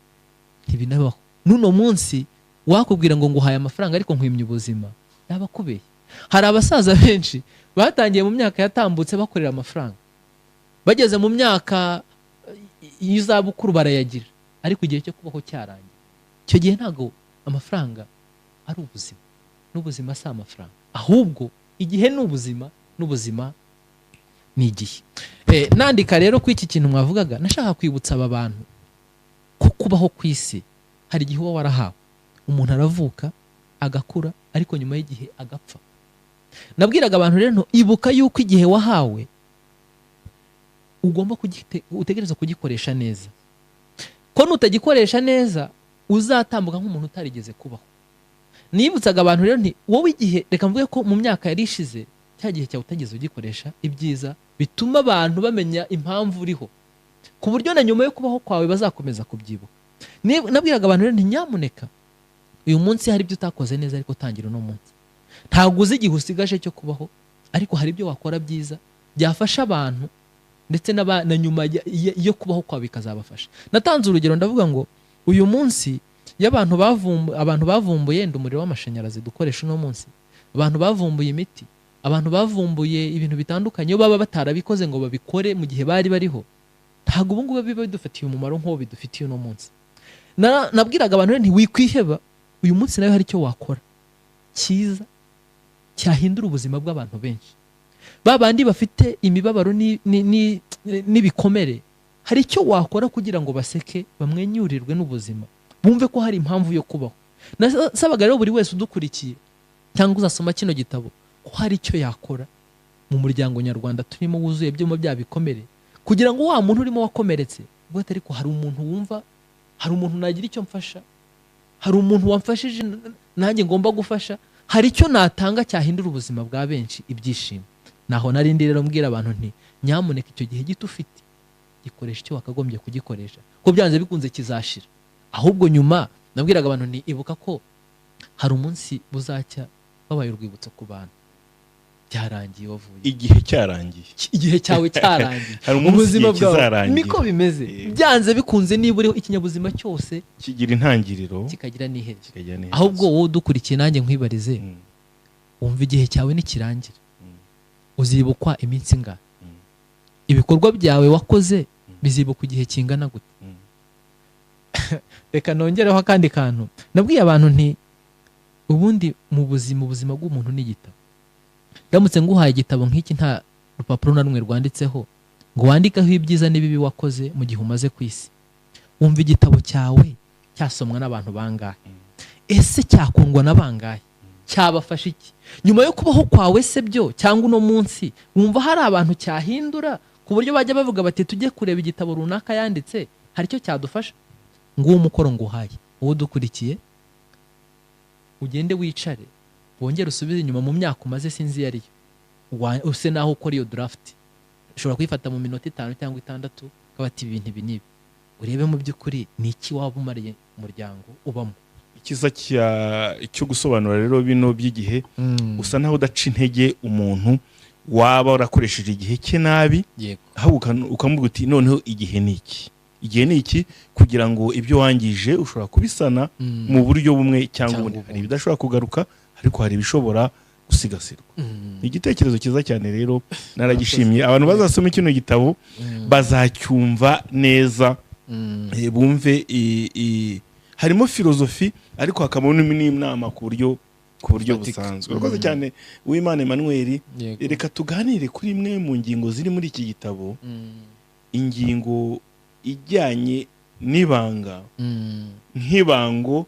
ntibinabaho. N'uno munsi wakubwira ngo nguhaye amafaranga ariko nkwimye ubuzima, yaba akubeshye. Hari abasaza benshi batangiye mu myaka yatambutse bakorera amafaranga, bageze mu myaka y'izabukuru barayagira, ariko igihe cyo kubaho cyarangiye. Icyo gihe ntago amafaranga ari ubuzima, n'ubuzima si amafaranga, ahubwo igihe ni ubuzima, n'ubuzima ni igihe. Nandika rero ko iki kintu mwavugaga, nashaka kwibutsa aba bantu ko kubaho ku isi hari igihe uba warahawe. Umuntu aravuka agakura, ariko nyuma y'igihe agapfa. Nabwiraga abantu rero ibuka yuko igihe wahawe ugomba utegereza kugikoresha neza, ko nutagikoresha neza uzatambuka nk'umuntu utarigeze kubaho. Nibutsaga abantu rero nti wowe igihe, reka mvuge ko mu myaka yari ishize cya gihe cyawe utageze ugikoresha ibyiza bituma abantu bamenya impamvu uriho, ku buryo na nyuma yo kubaho kwawe bazakomeza kubyibuka. Nabwiraga abantu rero nti nyamuneka uyu munsi hari ibyo utakoze neza, ariko tangira uno munsi. Ntabwo uzi igihe usigaje cyo kubaho, ariko hari ibyo wakora byiza byafasha abantu ndetse na nyuma yo kubaho kwawe bikazabafasha. Natanze urugero ndavuga ngo uyu munsi iyo abantu bavumbuye umuriro w'amashanyarazi dukoresha uno munsi, abantu bavumbuye imiti, abantu bavumbuye ibintu bitandukanye, iyo baba batarabikoze ngo babikore mu gihe bari bariho, ntabwo ubu ngubu biba bidufitiye umumaro nk'uwo bidufitiye uno munsi. Nabwiraga abantu nti wikwiheba, uyu munsi nawe hari icyo wakora cyiza cyahindura ubuzima bw'abantu benshi. Babandi bafite imibabaro n'ibikomere, hari icyo wakora kugira ngo baseke, bamwenyurirwe n'ubuzima, bumve ko hari impamvu yo kubaho. Nasabaga rero buri wese udukurikiye cyangwa uzasoma kino gitabo ko hari icyo yakora mu muryango nyarwanda turimo wuzuye byuma bya bikomere, kugira ngo wa muntu urimo wakomeretse ubwo ariko hari umuntu wumva, hari umuntu nagira icyo mfasha, hari umuntu wamfashije nanjye ngomba gufasha, hari icyo natanga cyahindura ubuzima bwa benshi ibyishimo. Naho narindi rero mbwira abantu nti nyamuneka icyo gihe gito ufite gikoresha icyo wakagombye kugikoresha, ko byanze bikunze kizashira. Ahubwo nyuma nabwiraga abantu nti ibuka ko hari umunsi buzacya babaye urwibutso ku bantu, byarangiye wavuye, igihe cyarangiye, igihe cyawe cyarangiye, ubuzima bwawe niko bimeze. Byanze bikunze niba uriho ikinyabuzima cyose kigira intangiriro kikagira n'iherezo. Ahubwo wowe udukurikiye nanjye nkwibarize, wumva igihe cyawe nikirangira uzibukwa iminsi ingana, ibikorwa byawe wakoze bizibukwa igihe kingana gute? Reka nongereho akandi kantu. Nabwiye abantu nti ubundi mu buzima, ubuzima bw'umuntu ni igitabo. Ndamutse nguhaye igitabo nk'iki nta rupapuro na rumwe rwanditseho ngo wandikeho ibyiza n'ibibi wakoze mu gihe umaze ku isi, wumva igitabo cyawe cyasomwa n'abantu bangahe? Ese cyakundwa na bangahe? Cyabafasha iki nyuma yo kubaho kwawe se byo? Cyangwa uno munsi wumva hari abantu cyahindura ku buryo bajya bavuga bati tujye kureba igitabo runaka yanditse, hari icyo cyadufasha? Nguwo umukoro nguhaye, uwo dukurikiye, ugende wicare wongere usubize inyuma mu myaka umaze, sinzi iyo ariyo, use naho ukora iyo draft. Ushobora kuyifata mu minota 5 cyangwa 6, ukaba ati ibintu ibi n'ibi, urebe mu by'ukuri ni iki waba umariye umuryango ubamo. Ikiza cyo gusobanura rero bino by'igihe, usa naho udaca intege umuntu waba warakoresheje igihe cye nabi, ahubwo ukamubwira uti noneho igihe ni iki, igihe ni iki kugira ngo ibyo wangije ushobora kubisana mu buryo bumwe cyangwa ubundi. Hari ibidashobora kugaruka, ariko hari ibishobora gusigasirwa. Igitekerezo cyiza cyane rero, naragishimye. Abantu bazasoma kino gitabo bazacyumva neza, bumve harimo filozofi, ariko hakabamo n'inama ku buryo busanzwe. Urakoze cyane Uwimana Emmanuel. Reka tuganire kuri imwe mu ngingo ziri muri iki gitabo, ingingo ijyanye n'ibanga, nk'ibango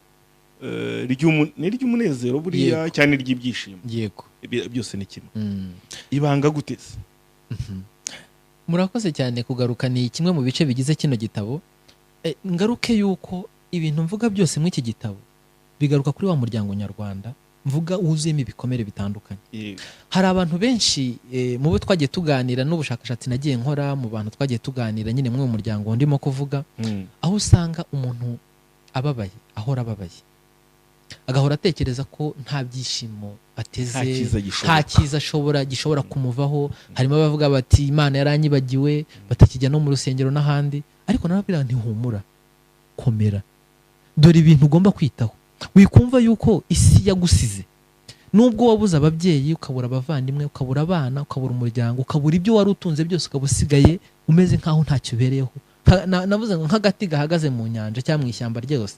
ry'umunezero buriya cyane ry'ibyishimo. Yego, byose ni kimwe. Ibanga gute se? Murakoze cyane kugaruka, ni kimwe mu bice bigize kino gitabo. Ngaruke yuko ibintu mvuga byose muri iki gitabo bigaruka kuri wa muryango nyarwanda mvuga wuzuyemo ibikomere bitandukanye. Hari abantu benshi mu bo twagiye tuganira n'ubushakashatsi nagiye nkora mu bantu twagiye tuganira nyine muri uwo muryango ndimo kuvuga, aho usanga umuntu ababaye, ahora ababaye, agahora atekereza ko nta byishimo ateze, nta cyiza ashobora gishobora kumuvaho. Harimo abavuga bati Imana yaranyibagiwe, batakijya no mu rusengero n'ahandi. Ariko narabwira nti humura, komera, dore ibintu ugomba kwitaho. Wikumva yuko isi yagusize, nubwo wabuze ababyeyi, ukabura abavandimwe, ukabura abana, ukabura umuryango, ukabura ibyo wari utunze byose, ukaba usigaye umeze nkaho ntacyo ubereyeho. Navuze ngo nk'agati gahagaze mu nyanja cyangwa mu ishyamba ryose.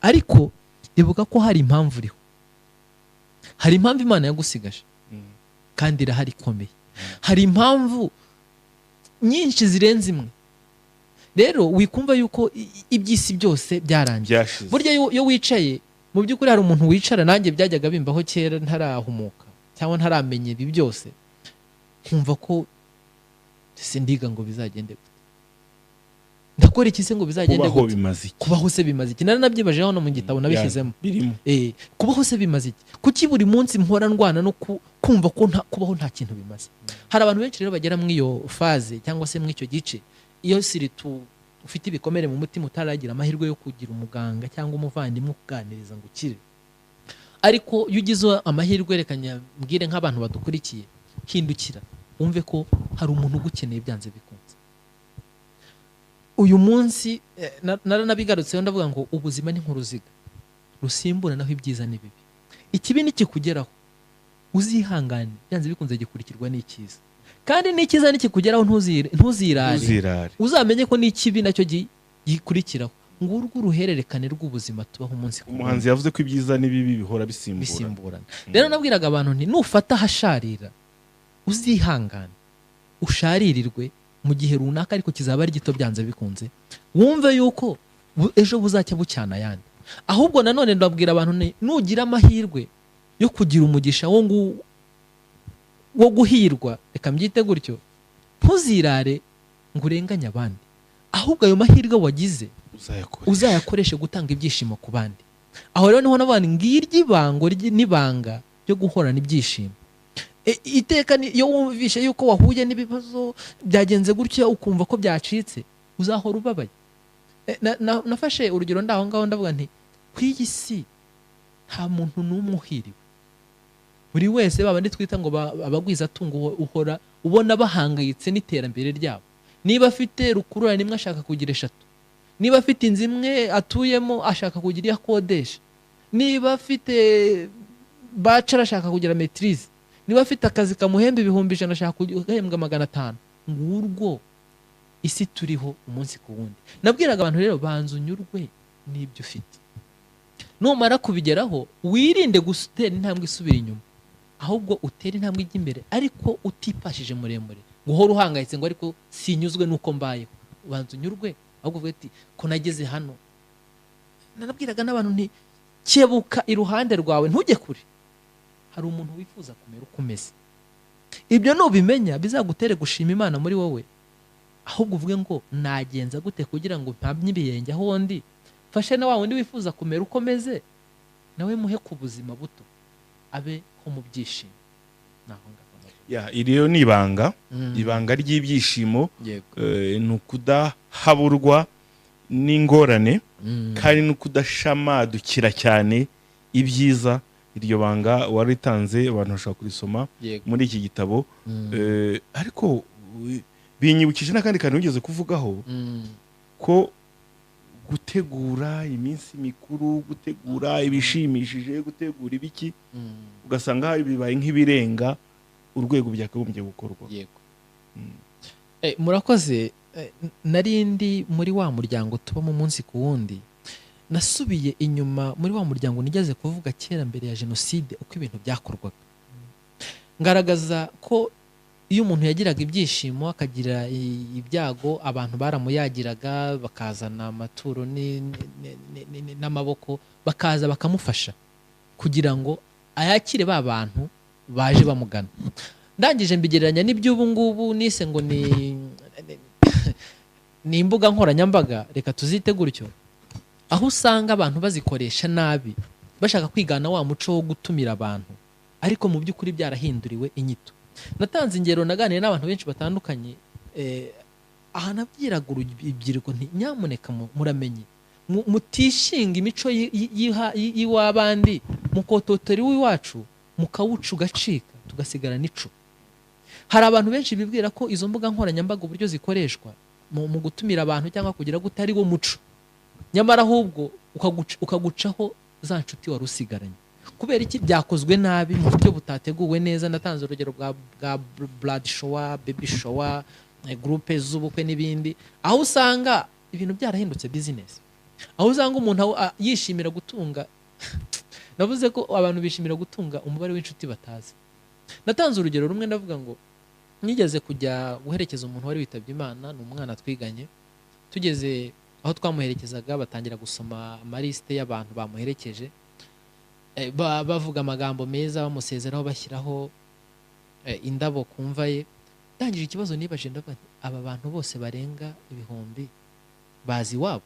Ariko ibuka ko hari impamvu uriho, hari impamvu Imana yagusigaje kandi irahari ikomeye. Hari impamvu nyinshi zirenze imwe. Rero wikumva yuko iby'isi byose byarangiye. Burya iyo wicaye mu by'ukuri hari umuntu wicara, nanjye byajyaga bimbaho kera ntarahumuka cyangwa ntaramenya ibi byose, nkumva ko sindiga ngo bizagende gute, ndakora iki se ngo bizagende gute, kubaho se bimaze iki? Naranabyibajeho no mu gitabo nabishyizemo. Kubaho se bimaze iki? Kuki buri munsi mpora ndwana no kumva ko kubaho nta kintu bimaze? Hari abantu benshi rero bagera muri iyo faze cyangwa se muri icyo gice, iyo siritu ufite ibikomere mu mutima utaragira amahirwe yo kugira umuganga cyangwa umuvandimwe ukuganiriza ngo ukire. Ariko iyo ugize amahirwe, reka mbwire nk'abantu badukurikiye, hindukira wumve ko hari umuntu ugukeneye byanze bikunze. Uyu munsi naranabigarutseho ndavuga ngo ubuzima ni nk'uruziga rusimburanaho ibyiza n'ibibi. Ikibi nikikugeraho uzihangane, byanze bikunze gikurikirwa n'icyiza. Kandi n'ikiza nikikugeraho ntuzirare, uzamenye ko n'ikibi nacyo gikurikiraho. Ngurwo uruhererekane rw'ubuzima tubaho umunsi ku munsi. Umuhanzi yavuze ko ibyiza n'ibibi bihora bisimburana. Rero nabwiraga abantu nti nufata hasharira uzihangane, usharirirwe mu gihe runaka, ariko kizaba ari gito byanze bikunze. Wumve yuko ejo buzacya bucyana yandi. Ahubwo nanone ndabwira abantu nti nugira amahirwe yo kugira umugisha wo guhirwa, reka mbyite gutyo, ntuzirare ngo urenganye abandi, ahubwo ayo mahirwe wagize uzayakoreshe gutanga ibyishimo ku bandi. Aho rero niho nabandi ngirya ibango n'ibanga ryo guhorana ibyishimo. Iteka iyo wumvishe yuko wahuye n'ibibazo byagenze gutya ukumva ko byacitse, uzahora ubabaye. Nafashe urugero ndaho ngaho ndavuga nti ku iyi si nta muntu n'umwe uhiriwe. Buri wese babandi twita ngo abagwiza tungo uhora ubona bahangayitse n'iterambere ryabo. Niba afite rukurura nimwe ashaka kugira 3, niba afite inzu imwe atuyemo ashaka kugira iyo akodesha, niba afite bachelor ashaka kugira maîtrise, niba afite akazi kamuhemba 100,000 ashaka guhembwa 500. Ngurwo isi turiho umunsi ku wundi. Nabwiraga abantu rero, banza unyurwe n'ibyo ufite, numara kubigeraho wirinde gutera intambwe isubira inyuma. Ahubwo utere intambwe ijya imbere, ariko utipashije muremure ngo uhore uhangayitse ngo ariko sinyuzwe nuko mbayeho. Ubanza unyurwe, ahubwo uvuge ati ko nageze hano. Narabwiraga n'abantu nti kebuka iruhande rwawe, ntujye kure, hari umuntu wifuza kumera uko umeze. Ibyo nubimenya bizagutere gushima Imana muri wowe, ahubwo uvuge ngo nagenza gute kugira ngo mpamye ibirenge aho ndi, mfashe na wa wundi wifuza kumera uko meze, nawe muhe ku buzima buto, abe ho mu byishimo. Naho ngaho. Ya, iri rero ni ibanga, ibanga ry'ibyishimo, ni ukudahaburwa n'ingorane kandi no kudashamadukira cyane ibyiza. Iryo banga waritanze, abantu bashobora kurisoma muri iki gitabo. Ariko binyibukije n'akandi kantu wigeze kuvugaho, ko gutegura iminsi mikuru, gutegura ibishimishije, gutegura ibiki, ugasanga hari bibaye nk'ibirenga urwego byakagombye gukorwa. Yego. Murakoze. Nari ndi muri wa muryango tubamo umunsi ku wundi. Nasubiye inyuma muri wa muryango nigeze kuvuga kera mbere ya jenoside, uko ibintu byakorwaga, ngaragaza ko iyo umuntu yagiraga ibyishimo akagira ibyago, abantu baramuyagiraga, bakazana amaturo n'amaboko, bakaza bakamufasha kugira ngo ayakire ba bantu baje bamugana. Ndangije mbigereranya n'iby'ubu ngubu nise ngo ni imbuga nkoranyambaga, reka tuzite gutyo, aho usanga abantu bazikoresha nabi, bashaka kwigana wa muco wo gutumira abantu, ariko mu by'ukuri byarahinduriwe inyito. Natanze ingero, naganiriye n'abantu benshi batandukanye, aha nabwiraga urubyiruko nti nyamuneka muramenye, mutishinga imico y'iwabandi, mukototera iwacu, mukawuca ugacika, tugasigara n'ico. Hari abantu benshi bibwira ko izo mbuga nkoranyambaga uburyo zikoreshwa mu gutumira abantu cyangwa kugira gute ari wo muco, nyamara ahubwo ukagucaho za nshuti wari usigaranye. Kubera iki? Byakozwe nabi mu buryo butateguwe neza. Natanze urugero bwa blood shower, baby shower, groupe z'ubukwe n'ibindi, aho usanga ibintu byarahindutse business, aho usanga umuntu yishimira gutunga. Navuze ko abantu bishimira gutunga umubare w'inshuti batazi. Natanze urugero rumwe, ndavuga ngo nigeze kujya guherekeza umuntu wari witabye Imana, ni umwana twiganye. Tugeze aho twamuherekezaga, batangira gusoma amaliste y'abantu bamuherekeje, bavuga amagambo meza bamusezeraho, bashyiraho indabo ku mva ye. Ndangije ikibazo nibaje, ndavuga nti aba bantu bose barenga ibihumbi bazi iwabo?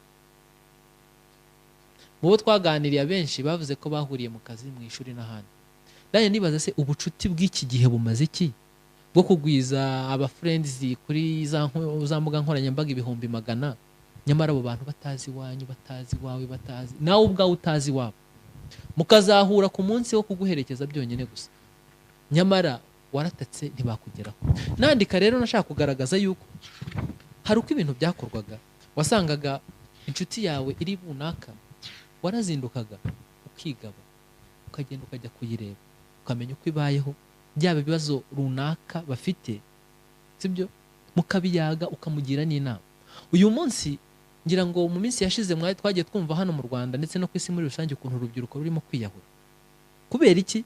Mu bo twaganiriye abenshi bavuze ko bahuriye mu kazi, mu ishuri n'ahandi. Ndangije nibaza se ubucuti bw'iki gihe bumaze iki, bwo kugwiza aba friends kuri za mbuga nkoranyambaga 100,000, nyamara abo bantu batazi iwanyu, batazi iwawe, batazi nawe ubwawe utazi iwabo, mukazahura ku munsi wo kuguherekeza byonyine gusa, nyamara waratatse ntibakugeraho. Nandika rero nashaka kugaragaza yuko hari uko ibintu byakorwaga. Wasangaga inshuti yawe iri runaka, warazindukaga ukigaba, ukagenda ukajya kuyireba, ukamenya uko ibayeho, byaba ibibazo runaka bafite, sibyo, mukabiyaga, ukamugira n'inama. Uyu munsi ngira ngo mu minsi yashize mwari twagiye twumva hano mu Rwanda ndetse no ku isi muri rusange ukuntu urubyiruko rurimo kwiyahura. Kubera iki?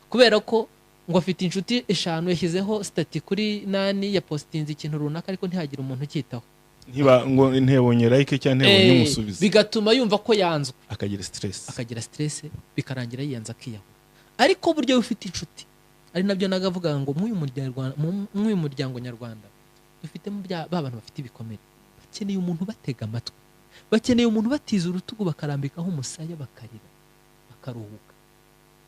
Kubera ko ngo afite inshuti 5, yashyizeho stati kuri nani, yapostinze ikintu runaka, ariko ntihagire umuntu ucyitaho. Ntiba ngo ntebonye like cyangwa ntebonye umusubizo, bigatuma yumva ko yanzwe, akagira stress, akagira stress, bikarangira yiyanze akiyahura. Ariko buryo ufite inshuti, ari nabyo nagavuga ngo mw'uyu muryango nyarwanda dufitemo ba bantu bafite ibikomere, bakeneye umuntu batega amatwi, bakeneye umuntu batiza urutugu bakarambikaho umusaya, bakarira, bakaruhuka.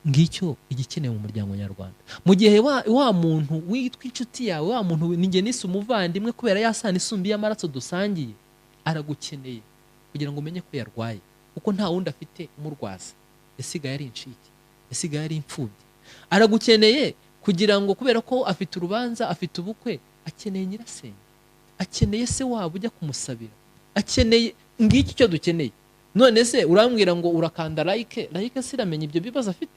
Ngicyo igikenewe mu muryango nyarwanda. Mu gihe wa muntu witwa inshuti yawe, wa muntu ninjye nise umuvandimwe kubera ya sano isumbi y'amaraso dusangiye, aragukeneye kugira ngo umenye ko yarwaye, kuko nta wundi afite umurwaza, yasigaye ari incike, yasigaye ari imfubyi. Aragukeneye kugira ngo, kubera ko afite urubanza, afite ubukwe, akeneye nyirasenge, akeneye se wabo ujya kumusabira, akeneye. Ngiki icyo dukeneye. None se urambwira ngo urakanda like, like siramenya ibyo bibazo afite?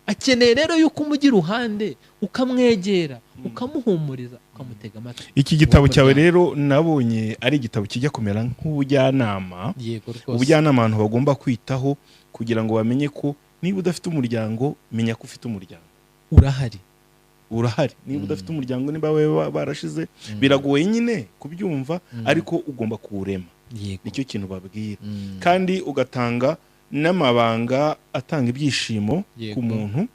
Akeneye rero yuko umujya iruhande, ukamwegera, ukamuhumuriza, ukamutega amatwi. Iki gitabo cyawe rero nabonye ari igitabo kijya kumera nk'ubujyanama. Yego rwose. Ubujyanama abantu bagomba kwitaho kugira ngo bamenye ko Niba udafite umuryango, menya ko ufite umuryango. Urahari. Urahari. Niba udafite umuryango, niba we barashize, biragoye nyine kubyumva, ariko ugomba kuwurema. Nicyo kintu babwira. Kandi ugatanga n'amabanga atanga ibyishimo ku muntu,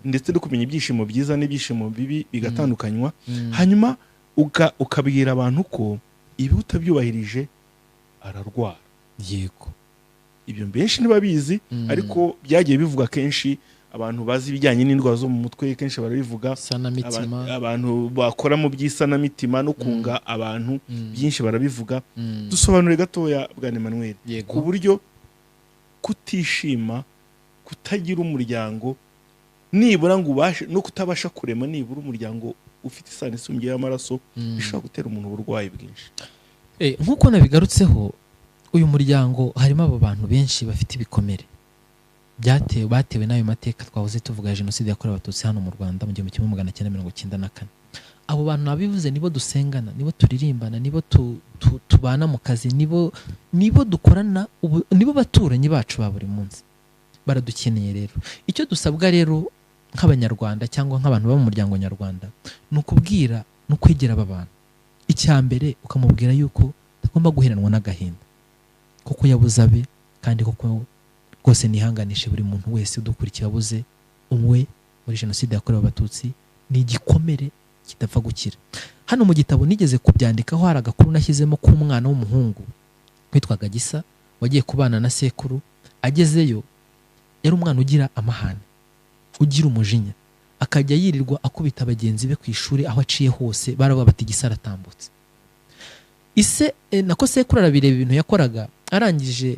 ndetse no kumenya ibyishimo byiza n'ibyishimo bibi bigatandukanywa. Hanyuma ukabwira abantu ko ibi utabyubahirije ararwara. Ibyo benshi ntibabizi, ariko byagiye bivugwa kenshi. Abantu bazi ibijyanye n'indwara zo mu mutwe kenshi barabivuga. Abantu bakora mu by'isanamitima no kunga abantu byinshi barabivuga. Dusobanure gatoya bwana Emmanuel, ku buryo kutishima, kutagira umuryango nibura ngo ubashe no kutabasha kurema nibura umuryango ufite isano isumbye y'amaraso, bishobora gutera umuntu uburwayi bwinshi. Nk'uko nabigarutseho, uyu muryango harimo abo bantu benshi bafite ibikomere batewe n'ayo mateka twahoze tuvuga ya jenoside yakorewe Abatutsi hano mu Rwanda mu 1994. Abo bantu nabivuze, nibo dusengana, nibo turirimbana, nibo tubana mu kazi, nibo dukorana, nibo baturanyi bacu ba buri munsi. Baradukeneye rero. Icyo dusabwa rero nk'Abanyarwanda cyangwa nk'abantu bo mu muryango nyarwanda ni ukubwira no kwegera aba bantu. Icya mbere ukamubwira yuko tagomba guheranwa n'agahinda kuko yabuze abe, kandi koko rwose nihanganishe buri muntu wese udukurikiye abuze umwe muri jenoside yakorewe Abatutsi. Ni igikomere kidapfa gukira. Hano mu gitabo nigeze kubyandikaho, hari agakuru nashyizemo k'umwana w'umuhungu witwaga Gisa wagiye kubana na sekuru. Agezeyo yari umwana ugira amahane, ugira umujinya, akajya yirirwa akubita bagenzi be ku ishuri aho aciye hose, baravuga bati Gisa aratambutse. Ise nako sekuru arabireba ibintu yakoraga, arangije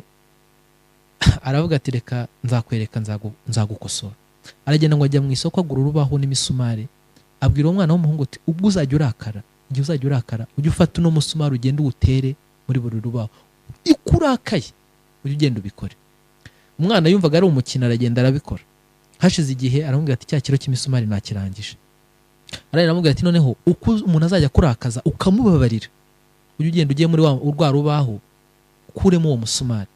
aravuga ati reka nzakwereka, nzagukosora. Aragenda ngo ajya mu isoko agura urubaho n'imisumari, abwira uwo mwana w'umuhungu ati ubwo uzajya urakara, igihe uzajya urakara ujye ufata uno musumari ugende uwutere muri buri rubaho, ikurakaye ujye ugenda ubikore. Umwana yumvaga ari umukino, aragenda arabikora. Hashize igihe aramubwira ati cya kiro cy'imisumari nakirangije. Aramubwira ati noneho uko umuntu azajya kurakaza ukamubabarira, ujye ugenda ugiye muri rwa rubaho ukuremo uwo musumari,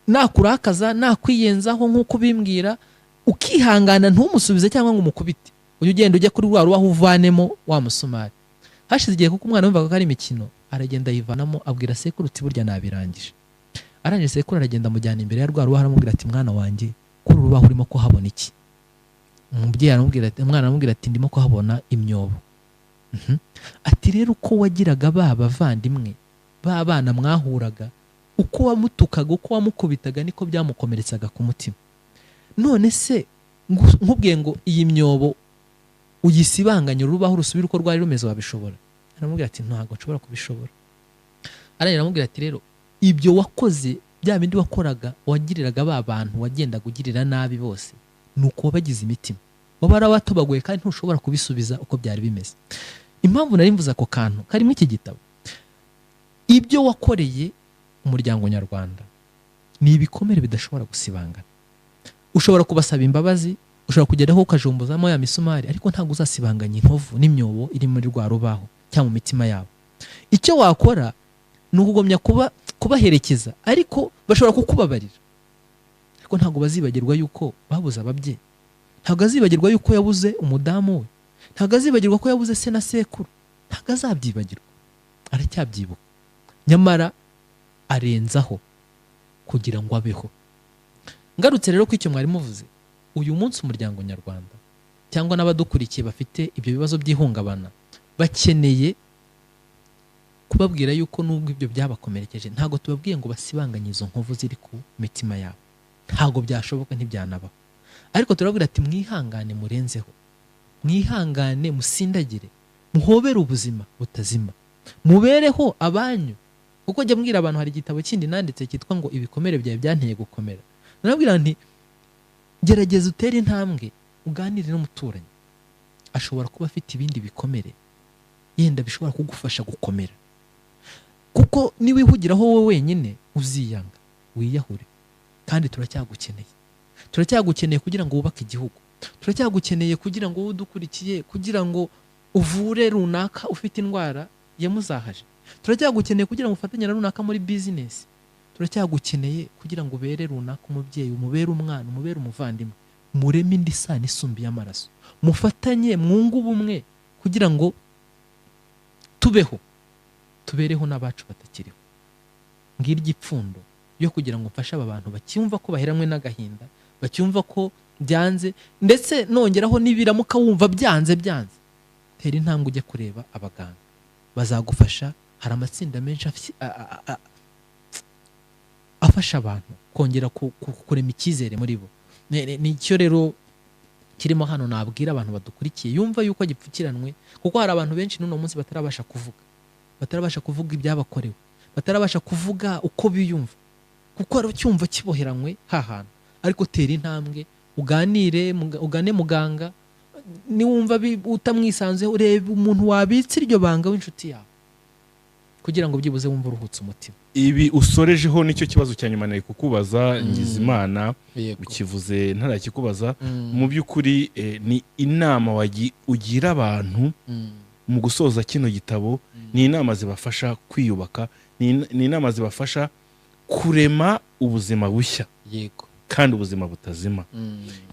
nakurakaza nakwiyenzaho nk'uko ubimbwira, ukihangana ntumusubize cyangwa ngo umukubite, ujye ugenda ujya kuri rwa rubaho uvanemo wa musumari. Hashize igihe kuko umwana yumvaga ko ari imikino, aragenda ayivanamo, abwira sekuru uti burya nabirangije. Arangije sekuru aragenda amujyana imbere ya rwa rubaho, aramubwira ati mwana wanjye, kuri urubaho urimo kuhabona iki? Umubyeyi aramubwira ati, umwana aramubwira ati ndimo kuhabona imyobo. Ati rero uko wagiraga ba bavandimwe ba bana mwahuraga, uko wamutukaga, uko wamukubitaga, niko byamukomeretsaga ku mutima. None se nkubwiye ngo iyi myobo uyisibanganye urubaho rusubire uko rwari rumeze, wabishobora? Aramubwira ati ntabwo nshobora kubishobora. Aramubwira ati rero ibyo wakoze, bya bindi wakoraga, wagiriraga ba bantu wagendaga ugirira nabi bose, nuko wabagize imitima, waba watobaguye kandi ntushobora kubisubiza uko byari bimeze. Impamvu nari mvuze ako kantu karimo iki gitabo, ibyo wakoreye umuryango nyarwanda ni ibikomere bidashobora gusibangana. Ushobora kubasaba imbabazi, ushobora kugeraho ukajumbuzamo ya misumari, ariko ntabwo uzasibanganya inkovu n'imyobo iri muri rwa rubaho cyangwa mu mitima yabo. Icyo wakora ni ukugomya kubaherekeza, ariko bashobora kukubabarira, ariko ntabwo bazibagirwa yuko babuze ababyeyi, ntabwo azibagirwa yuko yabuze umudamu we, ntabwo azibagirwa ko yabuze se na sekuru, ntabwo azabyibagirwa, aracyabyibuka. Nyamara arenzaho kugira ngo abeho. Ngarutse rero ku icyo mwari muvuze, uyu munsi umuryango nyarwanda cyangwa n'abadukurikiye bafite ibyo bibazo by'ihungabana bakeneye kubabwira yuko nubwo ibyo byabakomerekeje, ntabwo tubabwiye ngo basibanganye izo nkovu ziri ku mitima yabo, ntabwo byashoboka, ntibyanabaho. Ariko turababwira ati mwihangane, murenzeho, mwihangane, musindagire, muhobere ubuzima butazima, mubereho abanyu. Kuko njya mbwira abantu, hari igitabo kindi nanditse cyitwa ngo ibikomere byawe byanteye gukomera. Narabwira nti gerageza utere intambwe uganire n'umuturanyi, ashobora kuba afite ibindi bikomere yenda bishobora kugufasha gukomera. Kuko niwihugiraho wowe wenyine uziyanga, wiyahure. Kandi turacyagukeneye, turacyagukeneye kugira ngo wubake igihugu, turacyagukeneye kugira ngo wowe udukurikiye, kugira ngo uvure runaka ufite indwara yamuzahaje, turacyagukeneye kugira ngo ufatanye na runaka muri business, Turacyagukeneye kugira ngo ubere runaka umubyeyi, umubere umwana, umubere umuvandimwe. Mureme indi sano isumba iy'amaraso, mufatanye mwunge ubumwe kugira ngo tubeho, tubereho n'abacu batakiriho. Ngiryo ipfundo yo kugira ngo mfashe aba bantu bacyumva ko baheranwe n'agahinda, bacyumva ko byanze, ndetse nongeraho nibiramuka wumva byanze byanze, tera intambwe ujye kureba abaganga, bazagufasha. Hari amatsinda menshi afasha abantu kongera kurema icyizere muri bo. Nicyo rero kirimo hano nabwira abantu badukurikiye, yumva yuko gipfukiranwe, kuko hari abantu benshi n'uno munsi batarabasha kuvuga, batarabasha kuvuga ibyabakorewe, batarabasha kuvuga uko biyumva, kuko hari cyumva kiboheranywe hahantu. Ariko tera intambwe uganire, ugane muganga, niwumva utamwisanzeho urebe umuntu wabitse iryo banga w'inshuti yawe, kugira ngo byibuze wumve uruhutse umutima. Ibi usorejeho nicyo kibazo cya nyuma nari kukubaza, Ngizimana, ukivuze ntarakikubaza. Mu by'ukuri ni inama ugira abantu mu gusoza kino gitabo, ni inama zibafasha kwiyubaka, ni inama zibafasha kurema ubuzima bushya, yego, kandi ubuzima butazima.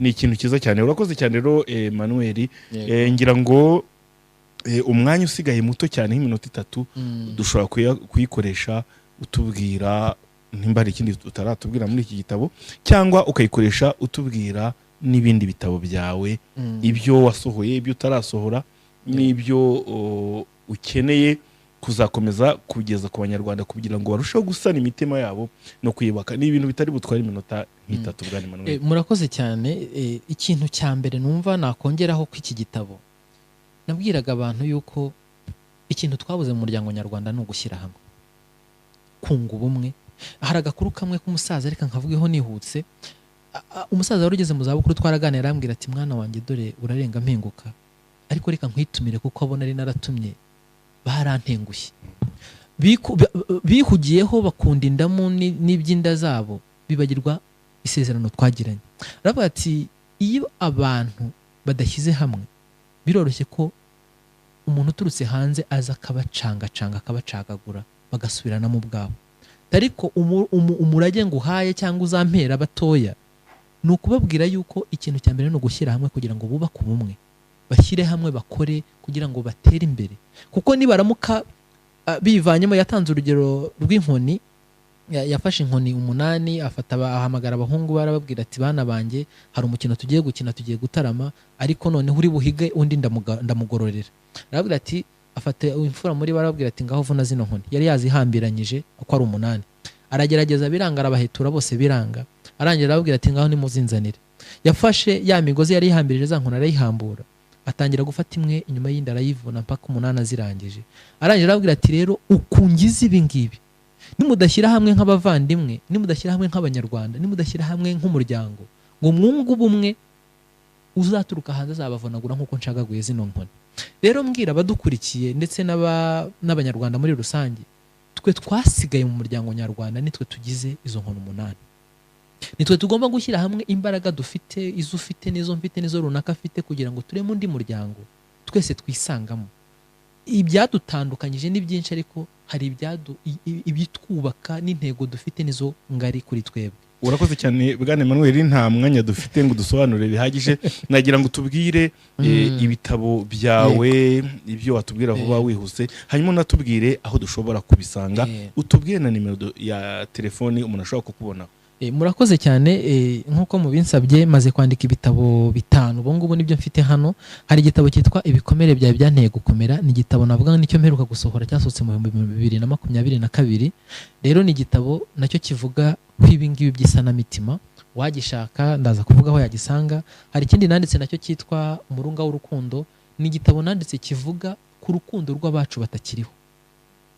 Ni ikintu cyiza cyane. Urakoze cyane rero Emmanuel. Ngira ngo umwanya usigaye muto cyane nk'iminota 3 dushobora kuyikoresha utubwira nimba hari ikindi utaratubwira muri iki gitabo, cyangwa ukayikoresha utubwira n'ibindi bitabo byawe, ibyo wasohoye, ibyo utarasohora, n'ibyo ukeneye kuzakomeza kugeza ku Banyarwanda kugira ngo barusheho gusana imitima yabo no kwiyubaka. Ni ibintu bitari butware iminota nk'itatu bwa Emmanuel. Murakoze cyane. Ikintu cya mbere numva nakongeraho ko iki gitabo, nabwiraga abantu yuko ikintu twabuze mu muryango nyarwanda ni ugushyira hamwe, kunga ubumwe. Hari agakuru kamwe k'umusaza, reka nkavugeho nihutse. Umusaza wari ugeze mu zabukuru twaraganira, arambwira ati mwana wanjye dore urarenga mpinguka, ariko reka nkwitumire kuko abona ari naratumye barantengushye. Bihugiyeho bakunda indamu n'iby'inda zabo, bibagirwa isezerano twagiranye. Aravuga ati iyo abantu badashyize hamwe biroroshye ko umuntu uturutse hanze aza akabacangacanga akabacagagura bagasubirana mu bwabo. Ariko umurage nguhaye cyangwa uzampera batoya ni ukubabwira yuko ikintu cya mbere ni ugushyira hamwe kugira ngo bubake ubumwe, bashyire hamwe bakore kugira ngo batere imbere. Kuko nibaramuka bivanyemo, yatanze urugero rw'inkoni, yafashe inkoni 8 afata ahamagara abahungu barababwira ati bana banjye hari umukino tugiye gukina, tugiye gutarama, ariko noneho uri buhige undi ndamugororera. Arababwira ati afata imfura muri barababwira ati ngaho vuna zino nkoni. Yari yazihambiranyije uko ari 8, aragerageza biranga, arabahetura bose biranga, arangira arababwira ati ngaho nimuzinzanire. Yafashe ya migozi yari yihambirije za nkoni arayihambura, atangira gufata imwe inyuma y'indi arayivuna mpaka 8 azirangije. Arangira arababwira ati rero ukungiza ibi ngibi, nimudashyira hamwe nk'abavandimwe, nimudashyira hamwe nk'Abanyarwanda, nimudashyira hamwe nk'umuryango ngo mwunge ubumwe, uzaturuka hanze azabavunagura nk'uko nshagaguye zino nkoni. Rero mbwira abadukurikiye ndetse n'Abanyarwanda muri rusange, twe twasigaye mu muryango nyarwanda nitwe tugize izo nkono 8. Nitwe tugomba gushyira hamwe imbaraga dufite, izo ufite n'izo mfite n'izo runaka afite, kugira ngo tureme undi muryango twese twisangamo. Ibyadutandukanyije ni byinshi, ariko hari ibitwubaka n'intego dufite nizo ngari kuri twebwe. Urakoze cyane bwana Emmanuel, nta mwanya dufite ngo dusobanure bihagije. Nagira ngo tubwire ibitabo byawe, ibyo watubwira vuba wihuse, hanyuma unatubwire aho dushobora kubisanga, utubwire na nimero ya telefoni umuntu ashobora kukubona. Murakoze cyane. Nkuko mubinsabye maze kwandika ibitabo 5 ubu ngubu nibyo mfite hano. Hari igitabo cyitwa Ibikomere byawe byanteye gukomera, ni igitabo navuga nicyo mperuka gusohora, cyasohotse mu 2022. Rero ni igitabo nacyo kivuga kwibi ngibi by'isanamitima, wagishaka ndaza kuvuga aho yagisanga. Hari ikindi nanditse nacyo cyitwa Umurunga w'urukundo, ni igitabo nanditse kivuga ku rukundo rw'abacu batakiriho,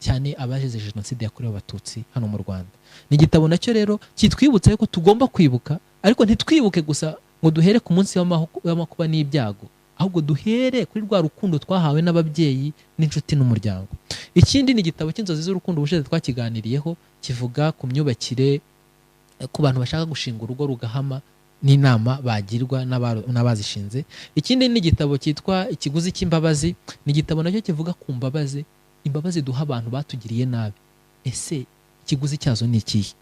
cyane abazize jenoside yakorewe Abatutsi hano mu Rwanda. Ni igitabo nacyo rero kitwibutsa yuko tugomba kwibuka, ariko ntitwibuke gusa ngo duhere ku munsi w'amakuba n'ibyago, ahubwo duhere kuri rwa rukundo twahawe n'ababyeyi n'inshuti n'umuryango. Ikindi ni igitabo cy'inzozi z'urukundo, ubushize twakiganiriyeho, kivuga ku myubakire ku bantu bashaka gushinga urugo rugahama n'inama bagirwa n'abazishinze. Ikindi ni igitabo cyitwa Ikiguzi cy'imbabazi, ni igitabo nacyo kivuga ku mbabazi, imbabazi duha abantu batugiriye nabi. Ese Ikiguzi cyazo ni ikihe?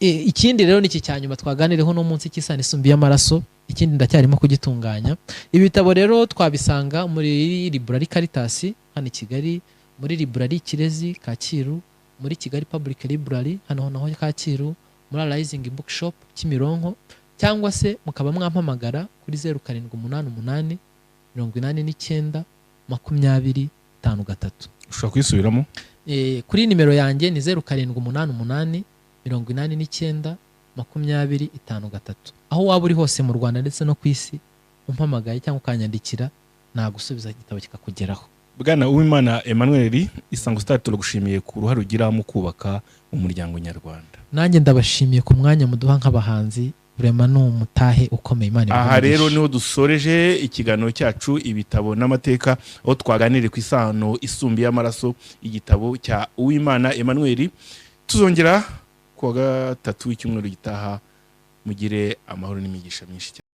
Ikindi rero ni iki cya nyuma twaganireho no munsi cy'isano isumba y'amaraso, ikindi ndacyarimo kugitunganya. Ibitabo rero twabisanga muri Library Caritas hano i Kigali, muri Library Kirezi Kacyiru, muri Kigali Public Library hano naho Kacyiru, muri Rising Bookshop Kimironko, cyangwa se mukaba mwampamagara kuri 0788 89 20 53. Ushobora kuyisubiramo? Kuri nimero yanjye ni 0788 89 20 53. Aho waba uri hose mu Rwanda ndetse no ku isi, umpamagaye cyangwa ukanyandikira nagusubiza igitabo kikakugeraho. Bwana Uwimana Emmanuel, Isango Star turagushimiye ku ruhare ugira mu kubaka umuryango nyarwanda. Nanjye ndabashimiye ku mwanya muduha nk'abahanzi, vraiment ni umutahe ukomeye. Imana Aha ibahe rero umugisha. niho dusoreje ikiganiro cyacu Ibitabo n'Amateka, aho twaganiriye ku isano isumba y'amaraso, igitabo cya Uwimana Emmanuel. Tuzongera kuwa gatatu w'icyumweru gitaha. Mugire amahoro n'imigisha myinshi cyane.